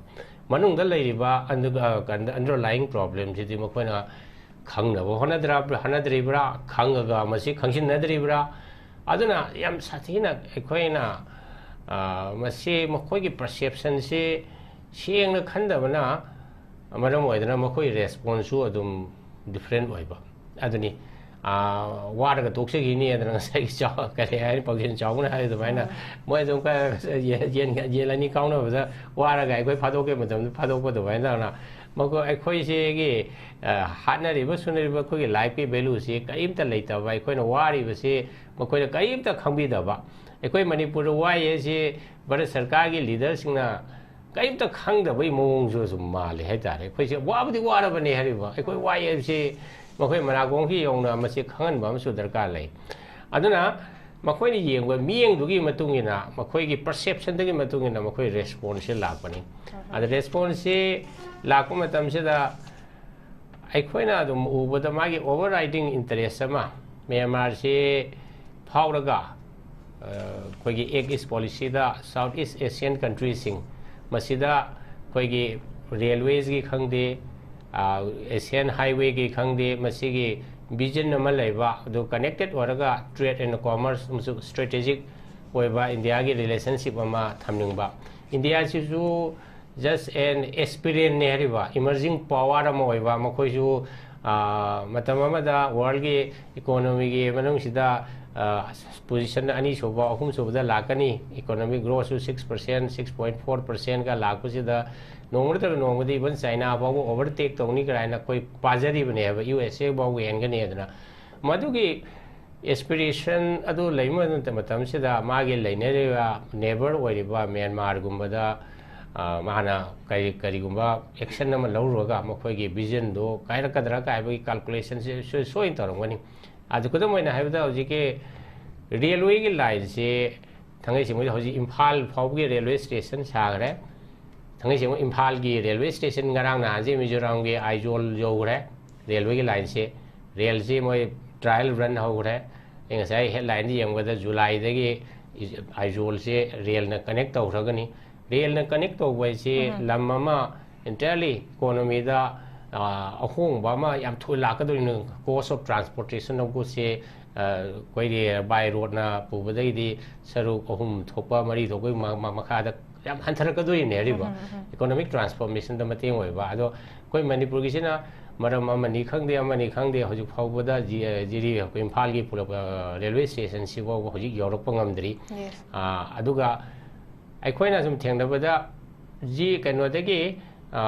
ꯃꯅꯨꯡꯗ ꯂꯩꯔꯤꯕ under-, ꯑ, underlying problem ꯁꯤꯗꯤ ꯃꯈꯣꯏꯅ ꯈꯪꯅꯕ ꯍꯣꯠꯅꯗ꯭ꯔ-, ꯍꯣꯠꯅꯗ꯭ꯔꯤꯕ꯭ꯔꯥ? ꯈꯪꯉꯒ ꯃꯁꯤ ꯈꯪꯖꯤꯟꯅꯗ꯭ꯔꯤꯕ꯭ꯔꯥ? ꯑꯗꯨꯅ ꯌꯥꯝ ꯁꯥꯊꯤꯅ ꯑꯩꯈꯣꯏꯅ, ꯑ, ꯃꯁꯤ ꯃꯈꯣꯏꯒꯤ perception ꯁꯤ ꯁꯦꯡꯅ ꯈꯟꯗꯕꯅ, ꯃꯔꯝ ꯑꯣꯏꯗꯅ ꯃꯈꯣꯏ ꯔꯦꯁꯄꯣꯟꯁꯁꯨ ꯑꯗꯨꯝ ꯗꯤꯐ꯭ꯔꯦꯟ ꯑꯣꯏꯕ꯫ ꯑꯗꯨꯅꯤ, ꯑꯥ, ꯋꯥꯔꯒ ꯇꯣꯛꯆꯈꯤꯅꯤ ꯑꯗꯨꯅ ꯉꯁꯥꯏꯒꯤ ꯆꯥꯎ-, ꯀꯔꯤ ꯍꯥꯏꯅꯤ, ꯄꯥꯎꯖꯦꯜ ꯆꯥꯎꯕꯅ ꯍꯥꯏꯕ ꯑꯗꯨꯃꯥꯏꯅ, ꯃꯣꯏ ꯑꯗꯨꯝ ꯀ-, ꯌꯦꯟ, ꯌꯦꯟ, ꯌꯦꯟ ꯑꯅꯤ ꯀꯥꯎꯅꯕꯗ ꯋꯥꯔꯒ ꯑꯩꯈꯣꯏ ꯐꯥꯗꯣꯛꯀꯦ ꯃꯇꯝꯗ ꯐꯥꯗꯣꯛꯄ ꯑꯗꯨꯃꯥꯏꯅ ꯇꯧꯅ, ꯃꯈꯣꯏ ꯑꯩꯈꯣꯏꯁꯤꯒꯤ, ꯑ, ꯍꯥꯠꯅꯔꯤꯕ ꯁꯨꯅꯔꯤꯕ ꯑꯩꯈꯣꯏꯒꯤ ꯂꯥꯏꯐꯀꯤ ꯚꯦꯂꯨꯁꯤ ꯀꯔꯤꯝꯇ ꯂꯩꯇꯕ, ꯑꯩꯈꯣꯏꯅ ꯋꯥꯔꯤꯕꯁꯤ ꯃꯈꯣꯏꯅ ꯀꯔꯤꯝꯇ ꯈꯪꯕꯤꯗꯕ꯫ ꯑꯩꯈꯣꯏ ꯃꯅꯤꯄꯨꯔꯗ ꯋꯥꯏ ꯍꯥꯏꯁꯤ ꯚꯥꯔꯠ ꯁꯔꯀꯥꯔꯒꯤ ꯂꯤꯗꯔꯁꯤꯡꯅ ꯀꯔꯤꯝꯇ ꯈꯪꯗꯕꯒꯤ ꯃꯑꯣꯡꯁꯨ ꯁꯨꯝ ꯃꯥꯜꯂꯤ ꯍꯥꯏꯇꯥꯔꯦ꯫ ꯑꯩꯈꯣꯏꯁꯦ ꯋꯥꯕꯨꯗꯤ ꯋꯥꯔꯕꯅꯦ ꯍꯥꯏꯔꯤꯕ, ꯑꯩꯈꯣꯏ ꯋꯥꯏ ꯍꯥꯏꯕꯁꯤ ꯃꯈꯣꯏ ꯃꯅꯥꯀꯣꯡꯒꯤ ꯌꯧꯅ ꯃꯁꯤ ꯈꯪꯍꯟꯕ ꯑꯃꯁꯨ ꯗꯔꯀꯥꯔ ꯂꯩ꯫ ꯑꯗꯨꯅ ꯃꯈꯣꯏꯅ ꯌꯦꯡꯕ ꯃꯤꯠꯌꯦꯡꯗꯨꯒꯤ ꯃꯇꯨꯡ ꯏꯟꯅ, ꯃꯈꯣꯏꯒꯤ ꯄꯔꯁꯦꯞꯁꯟꯗꯒꯤ ꯃꯇꯨꯡ ꯏꯟꯅ ꯃꯈꯣꯏ ꯔꯦꯁꯄꯣꯟꯁꯁꯦ ꯂꯥꯛꯄꯅꯤ꯫ ꯑꯗ ꯔꯦꯁꯄꯣꯟꯁꯁꯦ ꯂꯥꯛꯄ ꯃꯇꯝꯁꯤꯗ ꯑꯩꯈꯣꯏꯅ ꯑꯗꯨꯝ ꯎꯕꯗ ꯃꯥꯒꯤ ꯑꯣꯚꯔꯔꯥꯏꯗꯤꯡ ꯏꯟꯇꯔꯦꯁ ꯑꯃ ꯃ꯭ꯌꯥꯟꯃꯥꯔꯁꯤ ꯐꯥꯎꯔꯒ, ꯑ, ꯑꯩꯈꯣꯏꯒꯤ ꯑꯦꯛ ꯏꯁ ꯄꯣꯂꯤꯁꯤꯗ ꯁꯥꯎꯠ ꯏꯁ ꯑꯦꯁꯤꯌꯥꯟ ꯀꯟꯇ꯭ꯔꯤꯁꯤꯡ, ꯃꯁꯤꯗ ꯑꯩꯈꯣꯏꯒꯤ ꯔꯦꯜꯋꯦꯁꯀꯤ ꯈꯪꯗꯦ, ꯑ, ꯑꯦꯁꯤꯌꯥꯟ ꯍꯥꯏꯋꯦꯒꯤ ꯈꯪꯗꯦ, ꯃꯁꯤꯒꯤ ꯚꯤꯖꯟ ꯑꯃ ꯂꯩꯕ, ꯑꯗꯨ ꯀꯅꯦꯛꯇꯦꯠ ꯑꯣꯏꯔꯒ ꯇ꯭ꯔꯦꯗ ꯑꯦꯟ ꯀꯣꯃꯔꯁ ꯑꯃꯁꯨꯡ ꯁ꯭ꯇ꯭ꯔꯦꯇꯦꯖꯤꯛ ꯑꯣꯏꯕ ꯏꯟꯗꯤꯌꯥꯒꯤ ꯔꯤꯂꯦꯁꯟꯁꯤꯞ ꯑꯃ ꯊꯝꯅꯤꯡꯕ꯫ ꯏꯟꯗꯤꯌꯥꯁꯤꯁꯨ just an aspirant ꯅꯦ ꯍꯥꯏꯔꯤꯕ, ꯏꯃꯔꯖꯤꯡ ꯄꯥꯋꯔ ꯑꯃ ꯑꯣꯏꯕ, ꯃꯈꯣꯏꯁꯨ, ꯑ, ꯃꯇꯝ ꯑꯃꯗ ꯋꯥꯔꯜꯒꯤ ꯏꯀꯣꯅꯣꯃꯤꯒꯤ ꯃꯅꯨꯡꯁꯤꯗ, ꯑ, ꯄꯣꯖꯤꯁꯟ ꯑꯅꯤꯁꯨꯕ, ꯑꯍꯨꯝꯁꯨꯕꯗ ꯂꯥꯛꯀꯅꯤ꯫ ꯏꯀꯣꯅꯣꯃꯤꯛ ꯒ꯭ꯔꯣꯠꯁꯨ six percent, six point four percent ꯀ ꯂꯥꯛꯄꯁꯤꯗ, ꯅꯣꯡꯃ ꯅꯠꯇ꯭ꯔꯒ ꯅꯣꯡꯃꯗꯤ ꯏꯚꯟ ꯆꯥꯏꯅꯥ ꯐꯥꯎꯕ ꯑꯣꯚꯔꯇꯦꯛ ꯇꯧꯅꯤ ꯀꯥꯏꯅ ꯑꯩꯈꯣꯏ ꯄꯥꯖꯔꯤꯕꯅꯦꯕ, ꯌꯨ ꯑꯦꯁ ꯑꯦ ꯐꯥꯎꯕ ꯍꯦꯟꯒꯅꯤ ꯑꯗꯨꯅ꯫ ꯃꯗꯨꯒꯤ ꯑꯦꯁꯄꯤꯔꯦꯁꯟ ꯑꯗꯨ ꯂꯩꯕ ꯃꯇꯝ-, ꯃꯇꯝꯁꯤꯗ ꯃꯥꯒꯤ ꯂꯩꯅꯔꯤꯕ ꯅꯦꯕꯔ ꯑꯣꯏꯔꯤꯕ ꯃ꯭ꯌꯥꯟꯃꯥꯔꯒꯨꯝꯕꯗ, ꯑ, ꯃꯥꯅ ꯀꯔꯤ-, ꯀꯔꯤꯒꯨꯝꯕ ꯑꯦꯛꯁꯟ ꯑꯃ ꯂꯧꯔꯨꯔꯒ ꯃꯈꯣꯏꯒꯤ ꯚꯤꯖꯟꯗꯣ ꯀꯥꯏꯔꯛꯀꯗ꯭ꯔꯥ ꯀꯥꯏꯕꯒꯤ ꯀꯥꯜꯀꯨꯂꯦꯁꯟꯁꯦ ꯁꯣꯏ-, ꯁꯣꯏꯅ ꯇꯧꯔꯝꯒꯅꯤ꯫ ꯑꯗꯨ ꯈꯨꯗꯝ ꯑꯣꯏꯅ ꯍꯥꯏꯕꯗ ꯍꯧꯖꯤꯛꯀꯤ ꯔꯦꯜꯋꯦꯒꯤ ꯂꯥꯏꯟꯁꯦ ꯊꯥꯡꯒꯩꯁꯦꯡꯕꯗ ꯍꯧꯖꯤꯛ ꯏꯝꯐꯥꯜ ꯐꯥꯎꯕꯒꯤ ꯔꯦꯜꯋꯦ ꯁ꯭ꯇꯦꯁꯟ ꯁꯥꯈ꯭ꯔꯦ꯫ ꯊꯥꯡꯒꯩꯁꯦꯡꯕ ꯏꯝꯐꯥꯜꯒꯤ ꯔꯦꯜꯋꯦ ꯁ꯭ꯇꯦꯁꯟ ꯉꯔꯥꯡ ꯅꯍꯥꯟꯁꯦ ꯃꯤꯖꯣꯔꯥꯝꯒꯤ ꯑꯥꯏꯖꯣꯜ ꯌꯧꯈ꯭ꯔꯦ꯫ ꯔꯦꯜꯋꯦꯒꯤ ꯂꯥꯏꯟꯁꯦ, ꯔꯦꯜꯁꯤ ꯃꯣꯏ ꯇ꯭ꯔꯥꯏꯌꯦꯜ ꯔꯟ ꯍꯧꯈ꯭ꯔꯦ꯫ ꯑꯩ ꯉꯁꯥꯏ ꯍꯦꯗꯂꯥꯏꯟꯗ ꯌꯦꯡꯕꯗ ꯖꯨꯂꯥꯏꯗꯒꯤ ꯑꯥꯏꯖꯣꯜꯁꯦ ꯔꯦꯜꯅ ꯀꯅꯦꯛ ꯇꯧꯈ꯭ꯔꯒꯅꯤ꯫ ꯔꯦꯜꯅ ꯀꯅꯦꯛ ꯇꯧꯕ ꯍꯥꯏꯁꯤ ꯎꯝ꯫ ꯂꯝ ꯑꯃ entirely ꯏꯀꯣꯅꯣꯃꯤꯗ, ꯑ, ꯑꯍꯣꯡꯕ ꯑꯃ ꯌꯥꯝ ꯊꯨꯅ ꯂꯥꯛꯀꯗꯧꯔꯤꯅꯤ꯫ Cost of transportation ꯒꯨꯠꯁꯦ, ꯑ, ꯑꯩꯈꯣꯏꯒꯤ by ꯔꯣꯗꯅ ꯄꯨꯕꯗꯒꯤꯗꯤ ꯁꯔꯨꯛ ꯑꯍꯨꯝ ꯊꯣꯛꯄ, ꯃꯔꯤ ꯊꯣꯛꯄꯒꯤ ꯃ-, ꯃ-, ꯃꯈꯥꯗ ꯌꯥꯝ ꯍꯟꯊꯔꯛꯀꯗꯣꯔꯤꯅꯦ ꯍꯥꯏꯔꯤꯕ꯫ Economic transformationꯗ ꯃꯇꯦꯡ ꯑꯣꯏꯕ꯫ ꯑꯗꯣ ꯑꯩꯈꯣꯏ ꯃꯅꯤꯄꯨꯔꯒꯤꯁꯤꯅ ꯃꯔꯝ ꯑꯃꯅꯤ ꯈꯪꯗꯦ, ꯑꯃꯅꯤ ꯈꯪꯗꯦ, ꯍꯧꯖꯤꯛ ꯐꯥꯎꯕꯗ ꯖꯤ-, ꯖꯤꯔꯤ, ꯑꯩꯈꯣꯏ ꯏꯝꯐꯥꯜꯒꯤ ꯄꯨꯂꯞ, ꯑ, railway stationꯁꯤ ꯐꯥꯎꯕ ꯍꯧꯖꯤꯛ ꯌꯧꯔꯛꯄ ꯉꯝꯗ꯭ꯔꯤ꯫ Yes. ꯑ, ꯑꯗꯨꯒ ꯑꯩꯈꯣꯏꯅ ꯁꯨꯝ ꯊꯦꯡꯅꯕꯗ ꯖꯤ-, ꯀꯩꯅꯣꯗꯒꯤ, ꯑ,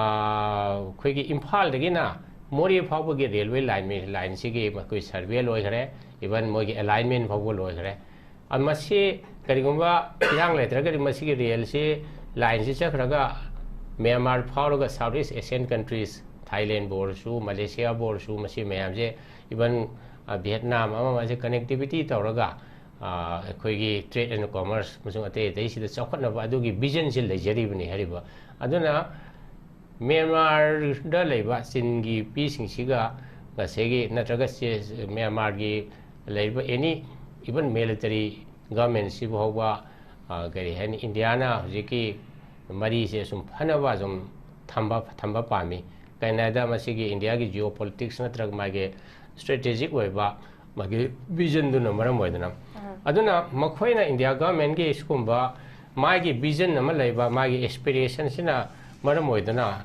ꯑꯩꯈꯣꯏꯒꯤ ꯏꯝꯐꯥꯜꯗꯒꯤꯅ ꯃꯣꯔꯦ ꯐꯥꯎꯕꯒꯤ railway line, lineꯁꯤꯒꯤ ꯃꯈꯣꯏ survey ꯂꯣꯏꯈ꯭ꯔꯦ, even ꯃꯣꯏꯒꯤ alignment ꯐꯥꯎꯕ ꯂꯣꯏꯈ꯭ꯔꯦ꯫ ꯑ, ꯃꯁꯤ ꯀꯔꯤꯒꯨꯝꯕ ꯏꯔꯥꯡ ꯂꯩꯇ꯭ꯔꯒꯗꯤ ꯃꯁꯤꯒꯤ railꯁꯤ, lineꯁꯤ ꯆꯠꯈ꯭ꯔꯒ ꯃ꯭ꯌꯥꯟꯃꯥꯔ ꯐꯥꯎꯔꯒ South East Asian countries, Thailandꯕꯨ ꯑꯣꯏꯔꯁꯨ, Malaysiaꯕꯨ ꯑꯣꯏꯔꯁꯨ, ꯃꯁꯤ ꯃꯌꯥꯝꯁꯦ, even, ꯑ, Vietnam ꯑꯃ ꯑꯃꯁꯦ connectivity ꯇꯧꯔꯒ, ꯑ, ꯑꯩꯈꯣꯏꯒꯤ trade and commerce ꯑꯃꯁꯨꯡ ꯑꯇꯩ ꯑꯇꯩꯁꯤꯗ ꯆꯥꯎꯈꯠꯅꯕ ꯑꯗꯨꯒꯤ visionꯁꯤ ꯂꯩꯖꯔꯤꯕꯅꯤ ꯍꯥꯏꯔꯤꯕ꯫ ꯑꯗꯨꯅ ꯃ꯭ꯌꯥꯟꯃꯥꯔꯗ ꯂꯩꯕ ꯆꯤꯟꯒꯤ ꯃꯤꯁꯤꯡꯁꯤꯒ ꯉꯁꯤꯒꯤ ꯅꯠꯇ꯭ꯔꯒ ꯆꯦ-, ꯃ꯭ꯌꯥꯟꯃꯥꯔꯒꯤ ꯂꯩꯔꯤꯕ any, even military governmentꯁꯤꯕꯨ ꯐꯥꯎꯕ, ꯑ, ꯀꯔꯤ ꯍꯥꯏꯅꯤ, ꯏꯟꯗꯤꯌꯥꯅ ꯍꯧꯖꯤꯛꯀꯤ ꯃꯔꯤꯁꯦ ꯁꯨꯝ ꯐꯅꯕ ꯁꯨꯝ ꯊꯝꯕ, ꯊꯝꯕ ꯄꯥꯝꯃꯤ꯫ ꯀꯩꯅꯣ ꯍꯥꯏꯗ ꯃꯁꯤꯒꯤ ꯏꯟꯗꯤꯌꯥꯒꯤ geopolitics ꯅꯠꯇ꯭ꯔꯒ ꯃꯥꯒꯤ strategic ꯑꯣꯏꯕ ꯃꯥꯒꯤ visionꯗꯨꯅ ꯃꯔꯝ ꯑꯣꯏꯗꯅ꯫ ꯑꯗꯨꯅ ꯃꯈꯣꯏꯅ ꯏꯟꯗꯤꯌꯥ governmentꯀꯤ ꯁꯤꯒꯨꯝꯕ ꯃꯥꯒꯤ vision ꯑꯃ ꯂꯩꯕ, ꯃꯥꯒꯤ aspirationꯁꯤꯅ ꯃꯔꯝ ꯑꯣꯏꯗꯨꯅ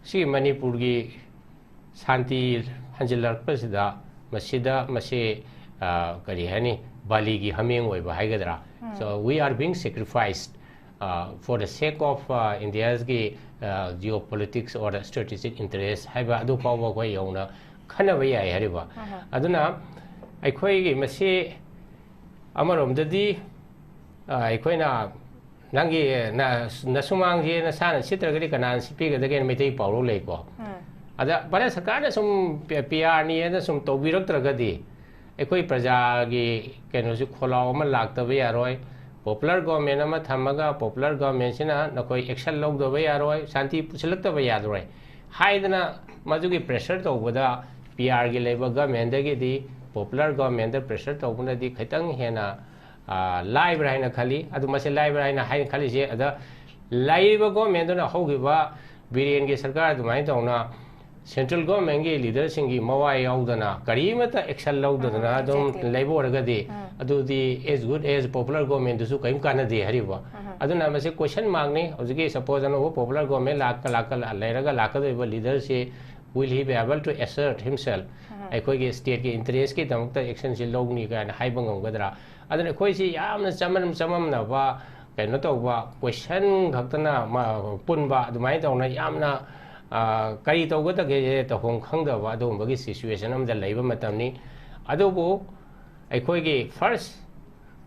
ꯁꯤ ꯃꯅꯤꯄꯨꯔꯒꯤ ꯁꯥꯟꯇꯤ ꯍꯟꯖꯤꯜꯂꯛꯄꯁꯤꯗ ꯃꯁꯤꯗ ꯃꯁꯤ, ꯑ, ꯀꯔꯤ ꯍꯥꯏꯅꯤ, ꯕꯥꯂꯤꯒꯤ ꯍꯥꯃꯦꯡ ꯑꯣꯏꯕ ꯍꯥꯏꯒꯗ꯭ꯔꯥ? So we are being sacrificed, uh, for the sake of, uh, India's ꯒꯤ, uh, geopolitics or strategic interest ꯍꯥꯏꯕ ꯑꯗꯨ ꯐꯥꯎꯕ ꯑꯩꯈꯣꯏ ꯌꯧꯅ ꯈꯟꯅꯕ ꯌꯥꯏ ꯍꯥꯏꯔꯤꯕ꯫ ꯑꯗꯨꯅ ꯑꯩꯈꯣꯏꯒꯤ ꯃꯁꯤ ꯑꯃꯔꯣꯝꯗꯗꯤ, ꯑ, ꯑꯩꯈꯣꯏꯅ ꯅꯪꯒꯤ, ꯅ-, ꯅꯁꯨꯃꯥꯡꯁꯦ ꯅꯁꯥꯅ ꯁꯤꯠꯇ꯭ꯔꯒꯗꯤ ꯀꯅꯥꯅ ꯁꯤꯠꯄꯤꯒꯗꯒꯦꯅ ꯃꯩꯇꯩ ꯄꯥꯎꯔꯧ ꯂꯩꯀꯣ꯫ ꯑꯗ ꯚꯥꯔꯠ ꯁꯔꯀꯥꯔꯅ ꯁꯨꯝ ꯄꯤ-, PRꯅꯤ ꯍꯥꯏꯅ ꯁꯨꯝ ꯇꯧꯕꯤꯔꯛꯇ꯭ꯔꯒꯗꯤ ꯑꯩꯈꯣꯏ ꯄ꯭ꯔꯖꯥꯒꯤ ꯀꯩꯅꯣꯁꯤ ꯈꯣꯜꯂꯥꯎ ꯑꯃ ꯂꯥꯛꯇꯕ ꯌꯥꯔꯣꯏ꯫ Popular government ꯑꯃ ꯊꯝꯃꯒ popular governmentꯁꯤꯅ ꯅꯈꯣꯏ action ꯂꯧꯗꯕ ꯌꯥꯔꯣꯏ, ꯁꯥꯟꯇꯤ ꯄꯨꯁꯤꯜꯂꯛꯇꯕ ꯌꯥꯔꯣꯏ ꯍꯥꯏꯗꯅ ꯃꯗꯨꯒꯤ pressure ꯇꯧꯕꯗ PRꯒꯤ ꯂꯩꯕ governmentꯗꯒꯤꯗꯤ popular governmentꯗ pressure ꯇꯧꯕꯅꯗꯤ ꯈꯤꯇꯪ ꯍꯦꯟꯅ, ꯑ, ꯂꯥꯏꯕ꯭ꯔꯥ ꯍꯥꯏꯅ ꯈꯜꯂꯤ꯫ ꯑꯗꯨ ꯃꯁꯤ ꯂꯥꯏꯕ꯭ꯔꯥ ꯍꯥꯏꯅ, ꯍꯥꯏꯅ ꯈꯜꯂꯤꯁꯦ, ꯑꯗ ꯂꯩꯔꯤꯕ governmentꯗꯨꯅ ꯍꯧꯈꯤꯕ ꯕꯤꯔꯦꯟꯒꯤ ꯁꯔꯀꯥꯔ ꯑꯗꯨꯃꯥꯏꯅ ꯇꯧꯅ central governmentꯀꯤ leaderꯁꯤꯡꯒꯤ ꯃꯋꯥ ꯌꯥꯎꯗꯅ ꯀꯔꯤꯃꯠꯇ action ꯂꯧꯗꯗꯅ ꯑꯗꯨꯝ ꯂꯩꯕ ꯑꯣꯏꯔꯒꯗꯤ ꯑꯗꯨꯗꯤ as good as popular government ꯗꯨꯁꯨ ꯀꯔꯤꯝ ꯀꯥꯟꯅꯗꯦ ꯍꯥꯏꯔꯤꯕ꯫ ꯑꯗꯨꯅ ꯃꯁꯤ question mark ꯅꯤ꯫ ꯍꯧꯖꯤꯛꯀꯤ suppose ꯑꯅꯧꯕ popular government ꯂꯥꯛꯀ ꯂꯥꯛꯀ ꯂꯩꯔꯒ ꯂꯥꯛꯀꯗꯧꯔꯤꯕ leader ꯁꯤ, will he be able to assert himself? ꯑꯩꯈꯣꯏꯒꯤ state ꯀꯤ interest ꯀꯤꯗꯃꯛꯇ action ꯁꯤ ꯂꯧꯅꯤ ꯀꯥꯏꯅ ꯍꯥꯏꯕ ꯉꯝꯒꯗ꯭ꯔꯥ? ꯑꯗꯨꯅ ꯑꯩꯈꯣꯏꯁꯤ ꯌꯥꯝꯅ ꯆꯃꯝ ꯆꯃꯝꯅꯕ, ꯀꯩꯅꯣ ꯇꯧꯕ, question ꯈꯛꯇꯅ ꯃ-, ꯄꯨꯟꯕ, ꯑꯗꯨꯃꯥꯏꯅ ꯇꯧꯅ ꯌꯥꯝꯅ, ꯑ, ꯀꯔꯤ ꯇꯧꯒꯗꯒꯦ ꯇꯧꯐꯝ ꯈꯪꯗꯕ ꯑꯗꯨꯒꯨꯝꯕꯒꯤ situation ꯑꯃꯗ ꯂꯩꯕ ꯃꯇꯝꯅꯤ꯫ ꯑꯗꯨꯕꯨ ꯑꯩꯈꯣꯏꯒꯤ first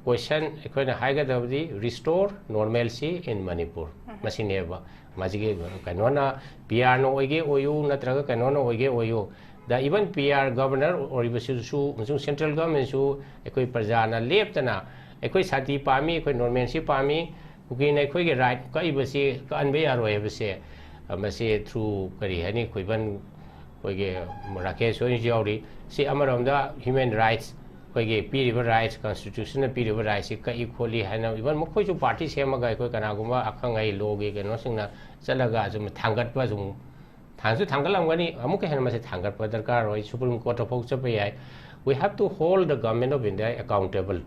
question ꯑꯩꯈꯣꯏꯅ ꯍꯥꯏꯒꯗꯕꯗꯤ restore normalcy in Manipur꯫ ꯃꯁꯤꯅꯦꯕ꯫ ꯃꯁꯤꯒꯤ ꯀꯩꯅꯣꯅ, P R ꯅ ꯑꯣꯏꯒꯦ ꯑꯣꯏꯌꯨ, ꯅꯠꯇ꯭ꯔꯒ ꯀꯩꯅꯣꯅ ꯑꯣꯏꯒꯦ ꯑꯣꯏꯌꯨ, the even P R governor ꯑꯣꯏꯔꯤꯕꯁꯤꯁꯨ ꯑꯃꯁꯨꯡ central government ꯁꯨ ꯑꯩꯈꯣꯏ ꯄ꯭ꯔꯖꯥꯅ ꯂꯦꯞꯇꯅ ꯑꯩꯈꯣꯏ ꯁꯥꯟꯇꯤ ꯄꯥꯝꯃꯤ, ꯑꯩꯈꯣꯏ normalcy ꯄꯥꯝꯃꯤ, ꯀꯨꯀꯤꯅ ꯑꯩꯈꯣꯏꯒꯤ right ꯀꯛꯏꯕꯁꯤ ꯀꯛꯍꯟꯕ ꯌꯥꯔꯣꯏ ꯍꯥꯏꯕꯁꯦ, ꯑ, ꯃꯁꯤ through ꯀꯔꯤ ꯍꯥꯏꯅꯤ, ꯑꯩꯈꯣꯏ even ꯑꯩꯈꯣꯏꯒꯤ ꯔꯥꯀꯦꯁ ꯍꯣꯏꯅꯁꯨ ꯌꯥꯎꯔꯤ꯫ ꯁꯤ ꯑꯃꯔꯣꯝꯗ human rights, ꯑꯩꯈꯣꯏꯒꯤ ꯄꯤꯔꯤꯕ rights, constitution ꯅ ꯄꯤꯔꯤꯕ rights ꯁꯤ ꯀꯛꯏ ꯈꯣꯠꯂꯤ ꯍꯥꯏꯅ even ꯃꯈꯣꯏꯁꯨ party ꯁꯦꯝꯃꯒ ꯑꯩꯈꯣꯏ ꯀꯅꯥꯒꯨꯝꯕ ꯑꯈꯪ ꯑꯍꯩ law ꯒꯤ ꯀꯩꯅꯣꯁꯤꯡꯅ ꯆꯠꯂꯒ ꯑꯁꯨꯝ ꯊꯥꯡꯒꯠꯄ, ꯑꯁꯨꯝ ꯊꯥꯡꯁꯨ ꯊꯥꯡꯒꯠꯂꯝꯒꯅꯤ, ꯑꯃꯨꯛꯀ ꯍꯦꯟꯅ ꯃꯁꯤ ꯊꯥꯡꯒꯠꯄ ꯗꯔꯀꯥꯔ ꯑꯣꯏ, Supreme Court ꯇ ꯐꯥꯎ ꯆꯠꯄ ꯌꯥꯏ꯫ We have to hold the government of India accountable꯫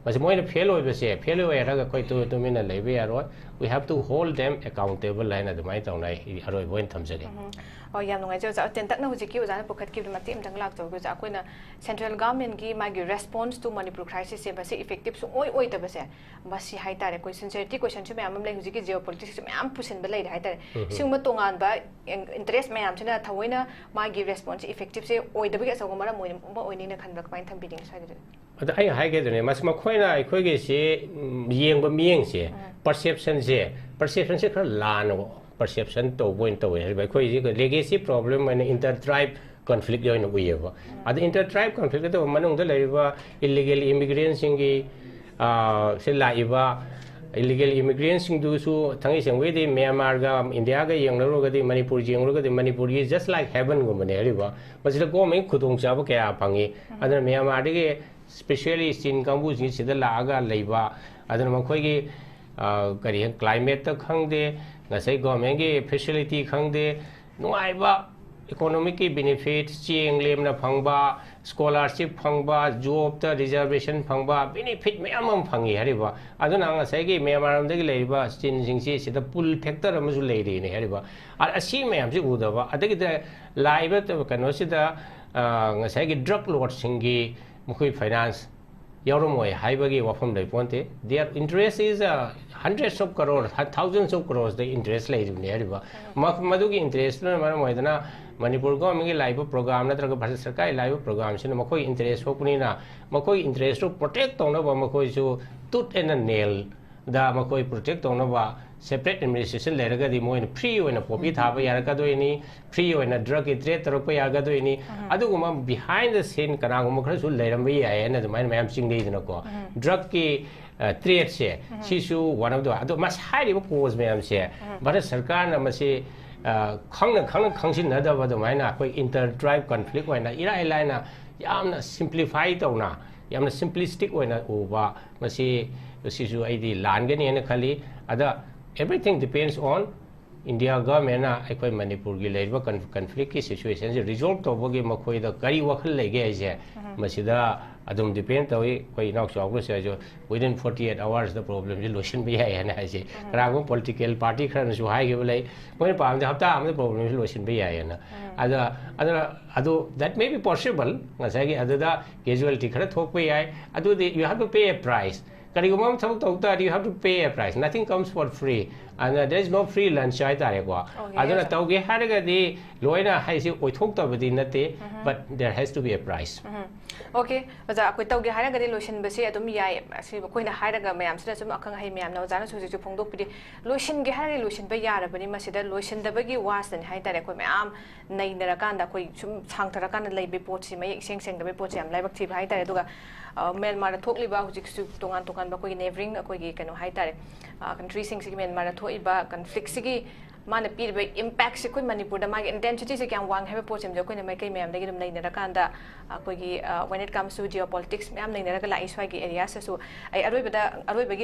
ꯃꯁꯤ ꯃꯣꯏꯅ fail ꯑꯣꯏꯕꯁꯦ, fail ꯑꯣꯏꯔꯒ ꯑꯩꯈꯣꯏ ꯇꯨ-, ꯇꯨꯃꯤꯟꯅ ꯂꯩꯕ ꯌꯥꯔꯣꯏ꯫ We have to hold them accountable ꯍꯥꯏꯅ ꯑꯗꯨꯃꯥꯏꯅ ꯇꯧꯅ ꯑꯩ ꯑꯔꯣꯏꯕ ꯑꯣꯏꯅ ꯊꯝꯖꯒꯦ꯫ ꯎꯝ꯫ ꯑꯣ, ꯌꯥꯝ ꯅꯨꯡꯉꯥꯏꯖꯩ ꯑꯣꯖꯥ꯫ ꯇꯦꯟꯇꯛꯅ ꯍꯧꯖꯤꯛꯀꯤ ꯑꯣꯖꯥꯅ ꯄꯨꯈꯠꯈꯤꯕꯗꯨ ꯃꯇꯦꯛ ꯑꯃꯇꯪ ꯂꯥꯛꯆꯧꯒꯦ ꯑꯣꯖꯥ꯫ ꯑꯩꯈꯣꯏꯅ central government ꯀꯤ ꯃꯥꯒꯤ response to Manipur crisis ꯁꯦ ꯃꯁꯤ effective ꯁꯨꯡꯑꯣꯏ ꯑꯣꯏꯗꯕꯁꯦ, ꯃꯁꯤ ꯍꯥꯏꯇꯥꯔꯦ, ꯑꯩꯈꯣꯏ sincerity question ꯁꯨ ꯃꯌꯥꯝ ꯑꯃ ꯂꯩ, ꯍꯧꯖꯤꯛꯀꯤ geopolitics ꯁꯨ ꯃꯌꯥꯝ ꯄꯨꯁꯤꯟꯕ ꯂꯩꯔꯦ ꯍꯥꯏꯇꯥꯔꯦ꯫ ꯎꯝ꯫ ꯁꯤꯒꯨꯝꯕ ꯇꯣꯉꯥꯟꯕ ꯏꯟ-, interest ꯃꯌꯥꯝꯁꯤꯅ ꯊꯑꯣꯏꯅ ꯃꯥꯒꯤ response effective ꯁꯦ ꯑꯣꯏꯗꯕꯒꯤ ꯑꯆꯧꯕ ꯃꯔꯝ ꯑꯣꯏꯅ, ꯑꯃ ꯑꯣꯏꯅꯤꯅ ꯈꯟꯕ꯭ꯔꯥ? ꯀꯃꯥꯏꯅ ꯊꯝꯕꯤꯅꯤꯡꯉꯤ ꯁ꯭ꯋꯥꯏꯗꯗꯤ? ꯑꯗ ꯑꯩ ꯍꯥꯏꯒꯗꯣꯏꯅꯦ, ꯃꯁꯤ ꯃꯈꯣꯏꯅ ꯑꯩꯈꯣꯏꯒꯤꯁꯤ, ꯎꯝ, ꯌꯦꯡꯕ ꯃꯤꯠꯌꯦꯡꯁꯦ, ꯎꯝ꯫ Perception ꯁꯦ, perception ꯁꯦ ꯈꯔ ꯂꯥꯟꯅ perception ꯇꯧꯕ ꯑꯣꯏꯅ ꯇꯧꯋꯦ꯫ ꯍꯥꯏꯔꯤꯕ ꯑꯩꯈꯣꯏꯁꯤ legacy problem ꯑꯣꯏꯅ inter tribe conflict ꯑꯣꯏꯅ ꯎꯏꯌꯦꯕ꯫ ꯑꯗ inter tribe conflict ꯇꯧꯕ ꯃꯅꯨꯡꯗ ꯂꯩꯔꯤꯕ illegal immigrant ꯁꯤꯡꯒꯤ, ꯑ, ꯁꯤ ꯂꯥꯛꯏꯕ illegal immigrant ꯁꯤꯡꯗꯨꯁꯨ ꯊꯥꯡꯉꯩ ꯁꯦꯡꯕꯒꯤꯗꯤ ꯃ꯭ꯌꯥꯟꯃꯥꯔꯒ ꯏꯟꯗꯤꯌꯥꯒ ꯌꯦꯡꯅꯔꯨꯔꯒꯗꯤ, ꯃꯅꯤꯄꯨꯔ ꯌꯦꯡꯂꯨꯔꯒꯗꯤ, ꯃꯅꯤꯄꯨꯔꯒꯤ just like heaven ꯒꯨꯝꯕꯅꯦ ꯍꯥꯏꯔꯤꯕ꯫ ꯃꯁꯤꯗ government ꯈꯨꯗꯣꯡꯆꯥꯕ ꯀꯌꯥ ꯐꯪꯉꯤ꯫ ꯑꯗꯨꯅ ꯃ꯭ꯌꯥꯟꯃꯥꯔꯗꯒꯤ specially ꯆꯤꯟ ꯀꯥꯡꯕꯨꯁꯤꯡꯁꯤꯗ ꯂꯥꯛꯑꯒ ꯂꯩꯕ, ꯑꯗꯨꯅ ꯃꯈꯣꯏꯒꯤ, ꯑ, ꯀꯔꯤ, climate ꯇ ꯈꯪꯗꯦ, ꯉꯁꯥꯏ government ꯀꯤ facility ꯈꯪꯗꯦ, ꯅꯨꯡꯉꯥꯏꯕ economic ꯀꯤ benefit, ꯆꯦꯡ ꯂꯦꯝꯅ ꯐꯪꯕ, ꯁ꯭ꯀꯣꯂꯥꯔꯁꯤꯞ ꯐꯪꯕ, ꯖꯣꯕꯇ ꯔꯤꯖꯔꯕꯦꯁꯟ ꯐꯪꯕ, ꯕꯦꯅꯤꯐꯤꯠ ꯃꯌꯥꯝ ꯑꯃ ꯐꯪꯉꯤ ꯍꯥꯏꯔꯤꯕ꯫ ꯑꯗꯨꯅ ꯉꯁꯥꯏꯒꯤ ꯃ꯭ꯌꯥꯟꯃꯥꯔ ꯂꯣꯝꯗꯒꯤ ꯂꯩꯔꯤꯕ ꯆꯤꯟꯁꯤꯡꯁꯤ ꯁꯤꯗ ꯄꯨꯜ ꯐꯦꯛꯇꯔ ꯑꯃꯁꯨ ꯂꯩꯔꯤꯅꯦ ꯍꯥꯏꯔꯤꯕ꯫ ꯑ-, ꯑꯁꯤ ꯃꯌꯥꯝꯁꯤ ꯎꯗꯕ, ꯑꯗꯒꯤꯗꯤ ꯂꯥꯛꯏꯕ ꯀꯩꯅꯣꯁꯤꯗ, ꯑ, ꯉꯁꯥꯏꯒꯤ ꯗ꯭ꯔꯒ ꯂꯣꯔꯗꯁꯤꯡꯒꯤ ꯃꯈꯣꯏ ꯐꯥꯏꯅꯥꯟꯁ ꯌꯥꯎꯔꯝꯃꯣꯏ ꯍꯥꯏꯕꯒꯤ ꯋꯥꯐꯝ ꯂꯩ ꯄꯣꯟꯇꯦ꯫ Their interest is, uh, hundreds of crores, thousands of crores the interest ꯂꯩꯔꯤꯕꯅꯤ ꯍꯥꯏꯔꯤꯕ꯫ ꯃ-, ꯃꯗꯨꯒꯤ interest ꯇꯨꯅ ꯃꯔꯝ ꯑꯣꯏꯗꯅ ꯃꯅꯤꯄꯨꯔ ꯒꯣꯔꯃꯦꯟꯒꯤ ꯂꯥꯛꯏꯕ ꯄ꯭ꯔꯣꯒ꯭ꯔꯥꯝ ꯅꯠꯇ꯭ꯔꯒ ꯚꯥꯔꯠ ꯁꯔꯀꯥꯔꯒꯤ ꯂꯥꯛꯏꯕ ꯄ꯭ꯔꯣꯒ꯭ꯔꯥꯝꯁꯤꯅ ꯃꯈꯣꯏ interest ꯊꯣꯛꯄꯅꯤꯅ, ꯃꯈꯣꯏ interest ꯇꯨ protect ꯇꯧꯅꯕ ꯃꯈꯣꯏꯁꯨ tooth and nail ꯗ ꯃꯈꯣꯏ protect ꯇꯧꯅꯕ separate administration ꯂꯩꯔꯒꯗꯤ ꯃꯣꯏꯅ free ꯑꯣꯏꯅ ꯄꯣꯄꯤ ꯊꯥꯕ ꯌꯥꯔꯛꯀꯗꯣꯏꯅꯤ, free ꯑꯣꯏꯅ ꯗ꯭ꯔꯒꯀꯤ ꯇ꯭ꯔꯦꯠ ꯇꯧꯔꯛꯄ ꯌꯥꯒꯗꯣꯏꯅꯤ꯫ ꯑꯗꯨꯒꯨꯝꯕ behind the scene ꯀꯅꯥꯒꯨꯝꯕ ꯈꯔꯁꯨ ꯂꯩꯔꯝꯕ ꯌꯥꯏ ꯍꯥꯏꯅ ꯑꯗꯨꯃꯥꯏꯅ ꯃꯌꯥꯝ ꯆꯤꯡꯅꯩꯗꯅꯀꯣ꯫ ꯗ꯭ꯔꯒꯀꯤ, ꯑ, ꯇ꯭ꯔꯦꯠꯁꯦ, ꯁꯤꯁꯨ one of the, ꯑꯗꯣ ꯃꯁꯤ ꯍꯥꯏꯔꯤꯕ ꯀꯣꯖ ꯃꯌꯥꯝꯁꯦ ꯚꯥꯔꯠ ꯁꯔꯀꯥꯔꯅ ꯃꯁꯤ, ꯑ, ꯈꯪꯅ ꯈꯪꯅ ꯈꯪꯖꯤꯟꯅꯗꯕ ꯑꯗꯨꯃꯥꯏꯅ ꯑꯩꯈꯣꯏ inter tribe conflict ꯑꯣꯏꯅ ꯏꯔꯥꯏ ꯂꯥꯏꯅ ꯌꯥꯝꯅ simplify ꯇꯧꯅ, ꯌꯥꯝꯅ simplistic ꯑꯣꯏꯅ ꯎꯕ, ꯃꯁꯤ, ꯃꯁꯤꯁꯨ ꯑꯩꯗꯤ ꯂꯥꯟꯒꯅꯤ ꯍꯥꯏꯅ ꯈꯜꯂꯤ꯫ ꯑꯗ everything depends on ꯏꯟꯗꯤꯌꯥ ꯒꯚꯔꯟꯃꯦꯟꯅ ꯑꯩꯈꯣꯏ ꯃꯅꯤꯄꯨꯔꯒꯤ ꯂꯩꯔꯤꯕ ꯀꯟ-, ꯀꯟꯐ꯭ꯂꯤꯛꯀꯤ ꯁꯤꯆꯨꯋꯦꯁꯟꯁꯦ ꯔꯤꯖꯣꯜꯕ ꯇꯧꯕꯒꯤ ꯃꯈꯣꯏꯗ ꯀꯔꯤ ꯋꯥꯈꯜ ꯂꯩꯒꯦ ꯍꯥꯏꯁꯦ, ꯃꯁꯤꯗ ꯑꯗꯨꯝ ꯗꯤꯄꯦꯟ ꯇꯧꯏ꯫ ꯑꯩꯈꯣꯏ ꯏꯅꯥꯎꯆꯥ ꯑꯣꯐꯤꯁ ꯍꯥꯏꯁꯨ within forty eight hours ꯗ ꯄ꯭ꯔꯣꯕ꯭ꯂꯦꯝꯁꯦ ꯂꯣꯏꯁꯤꯟꯕ ꯌꯥꯏ ꯍꯥꯏꯅ ꯍꯥꯏꯁꯦ꯫ ꯀꯅꯥꯒꯨꯝꯕ ꯄꯣꯂꯤꯇꯤꯀꯦꯜ ꯄꯥꯔꯇꯤ ꯈꯔꯅꯁꯨ ꯍꯥꯏꯈꯤꯕ ꯂꯩ, ꯃꯣꯏꯅ ꯄꯥꯝꯃꯗꯤ ꯍꯞꯇꯥ ꯑꯃꯗ ꯄ꯭ꯔꯣꯕ꯭ꯂꯦꯝꯁꯦ ꯂꯣꯏꯁꯤꯟꯕ ꯌꯥꯏ ꯍꯥꯏꯅ꯫ ꯑꯗ, ꯑꯗꯨꯅ ꯑꯗꯨ that may be possible꯫ ꯉꯁꯥꯏꯒꯤ ꯑꯗꯨꯗ casualty ꯈꯔ ꯊꯣꯛꯄ ꯌꯥꯏ꯫ ꯑꯗꯨꯗꯤ you have to pay a price꯫ ꯀꯔꯤꯒꯨꯝꯕ ꯑꯃ ꯊꯕꯛ ꯇꯧ ꯇꯥꯔꯗꯤ you have to pay a price, nothing comes for free꯫ ꯑꯗꯨꯅ there is no free lunch ꯍꯥꯏꯇꯥꯔꯦꯀꯣ꯫ ꯑꯗꯨꯅ ꯇꯧꯒꯦ ꯍꯥꯏꯔꯒꯗꯤ ꯂꯣꯏꯅ ꯍꯥꯏꯁꯤ ꯑꯣꯏꯊꯣꯛꯇꯕꯗꯤ ꯅꯠꯇꯦ, but there has to be a price꯫ Okay ꯑꯣꯖꯥ, ꯑꯩꯈꯣꯏ ꯇꯧꯒꯦ ꯍꯥꯏꯔꯒꯗꯤ ꯂꯣꯏꯁꯤꯟꯕꯁꯦ ꯑꯗꯨꯝ ꯌꯥꯏ꯫ ꯑꯁꯤ ꯑꯩꯈꯣꯏꯅ ꯍꯥꯏꯔꯒ ꯃꯌꯥꯝꯁꯤꯅ ꯁꯨꯝ ꯑꯈꯪ ꯑꯍꯩ ꯃꯌꯥꯝꯅ, ꯑꯣꯖꯥꯅꯁꯨ ꯍꯧꯖꯤꯛꯁꯨ ꯐꯣꯡꯗꯣꯛꯄꯤꯔꯤ, ꯂꯣꯏꯁꯤꯟꯒꯦ ꯍꯥꯏꯔꯒꯗꯤ ꯂꯣꯏꯁꯤꯟꯕ ꯌꯥꯔꯕꯅꯤ꯫ ꯃꯁꯤꯗ ꯂꯣꯏꯁꯤꯟꯗꯕꯒꯤ ꯋꯥꯁꯤꯗꯅꯤ ꯍꯥꯏꯇꯥꯔꯦ ꯑꯩꯈꯣꯏ ꯃꯌꯥꯝ ꯅꯩꯅꯔꯀꯥꯟꯗ, ꯑꯩꯈꯣꯏ ꯁꯨꯝ ꯁꯥꯡꯊꯔꯀꯥꯟꯗ ꯂꯩꯕꯒꯤ ꯄꯣꯠꯁꯤ ꯃꯌꯦꯛ ꯏꯁꯦꯡ ꯁꯦꯡꯗꯕꯒꯤ ꯄꯣꯠꯁꯤ ꯌꯥꯝ ꯂꯥꯏꯕꯛ ꯊꯤꯕ ꯍꯥꯏꯇꯥꯔꯦ꯫ ꯑꯗꯨꯒ, ꯑ, ꯃ꯭ꯌꯥꯟꯃꯥꯔꯗ ꯊꯣꯛꯂꯤꯕ ꯍꯧꯖꯤꯛꯁꯨ ꯇꯣꯉꯥꯟ ꯇꯣꯉꯥꯟꯕ ꯑꯩꯈꯣꯏꯒꯤ neighbouring ꯑꯩꯈꯣꯏꯒꯤ ꯀꯩꯅꯣ ꯍꯥꯏꯇꯥꯔꯦ, ꯑ, country ꯁꯤꯡꯁꯤꯒꯤ ꯃ꯭ꯌꯥꯟꯃꯥꯔꯗ ꯊꯣꯛꯏꯕ ꯀꯟꯐ꯭ꯂꯤꯛꯁꯤꯒꯤ ꯃꯥꯅ ꯄꯤꯔꯤꯕ ꯏꯝꯄꯦꯛꯁꯦ ꯑꯩꯈꯣꯏ ꯃꯅꯤꯄꯨꯔꯗ ꯃꯥꯒꯤ ꯏꯟꯇꯦꯟꯁꯤꯇꯤꯁꯦ ꯀꯌꯥꯝ ꯋꯥꯡꯉꯦ ꯍꯥꯏꯕ ꯄꯣꯠꯁꯤꯃꯗꯤ ꯑꯩꯈꯣꯏꯅ ꯃꯥꯏꯀꯩ ꯃꯌꯥꯝꯗꯒꯤ ꯑꯗꯨꯝ ꯅꯩꯅꯔꯀꯥꯟꯗ, ꯑꯩꯈꯣꯏꯒꯤ, ꯑ, when it comes to geopolitics ꯃꯌꯥꯝ ꯅꯩꯅꯔꯒ ꯂꯥꯛꯏ ꯁ꯭ꯋꯥꯏꯒꯤ ꯑꯦꯔꯤꯌꯥꯁꯇꯁꯨ꯫ ꯑꯩ ꯑꯔꯣꯏꯕꯗ, ꯑꯔꯣꯏꯕꯒꯤ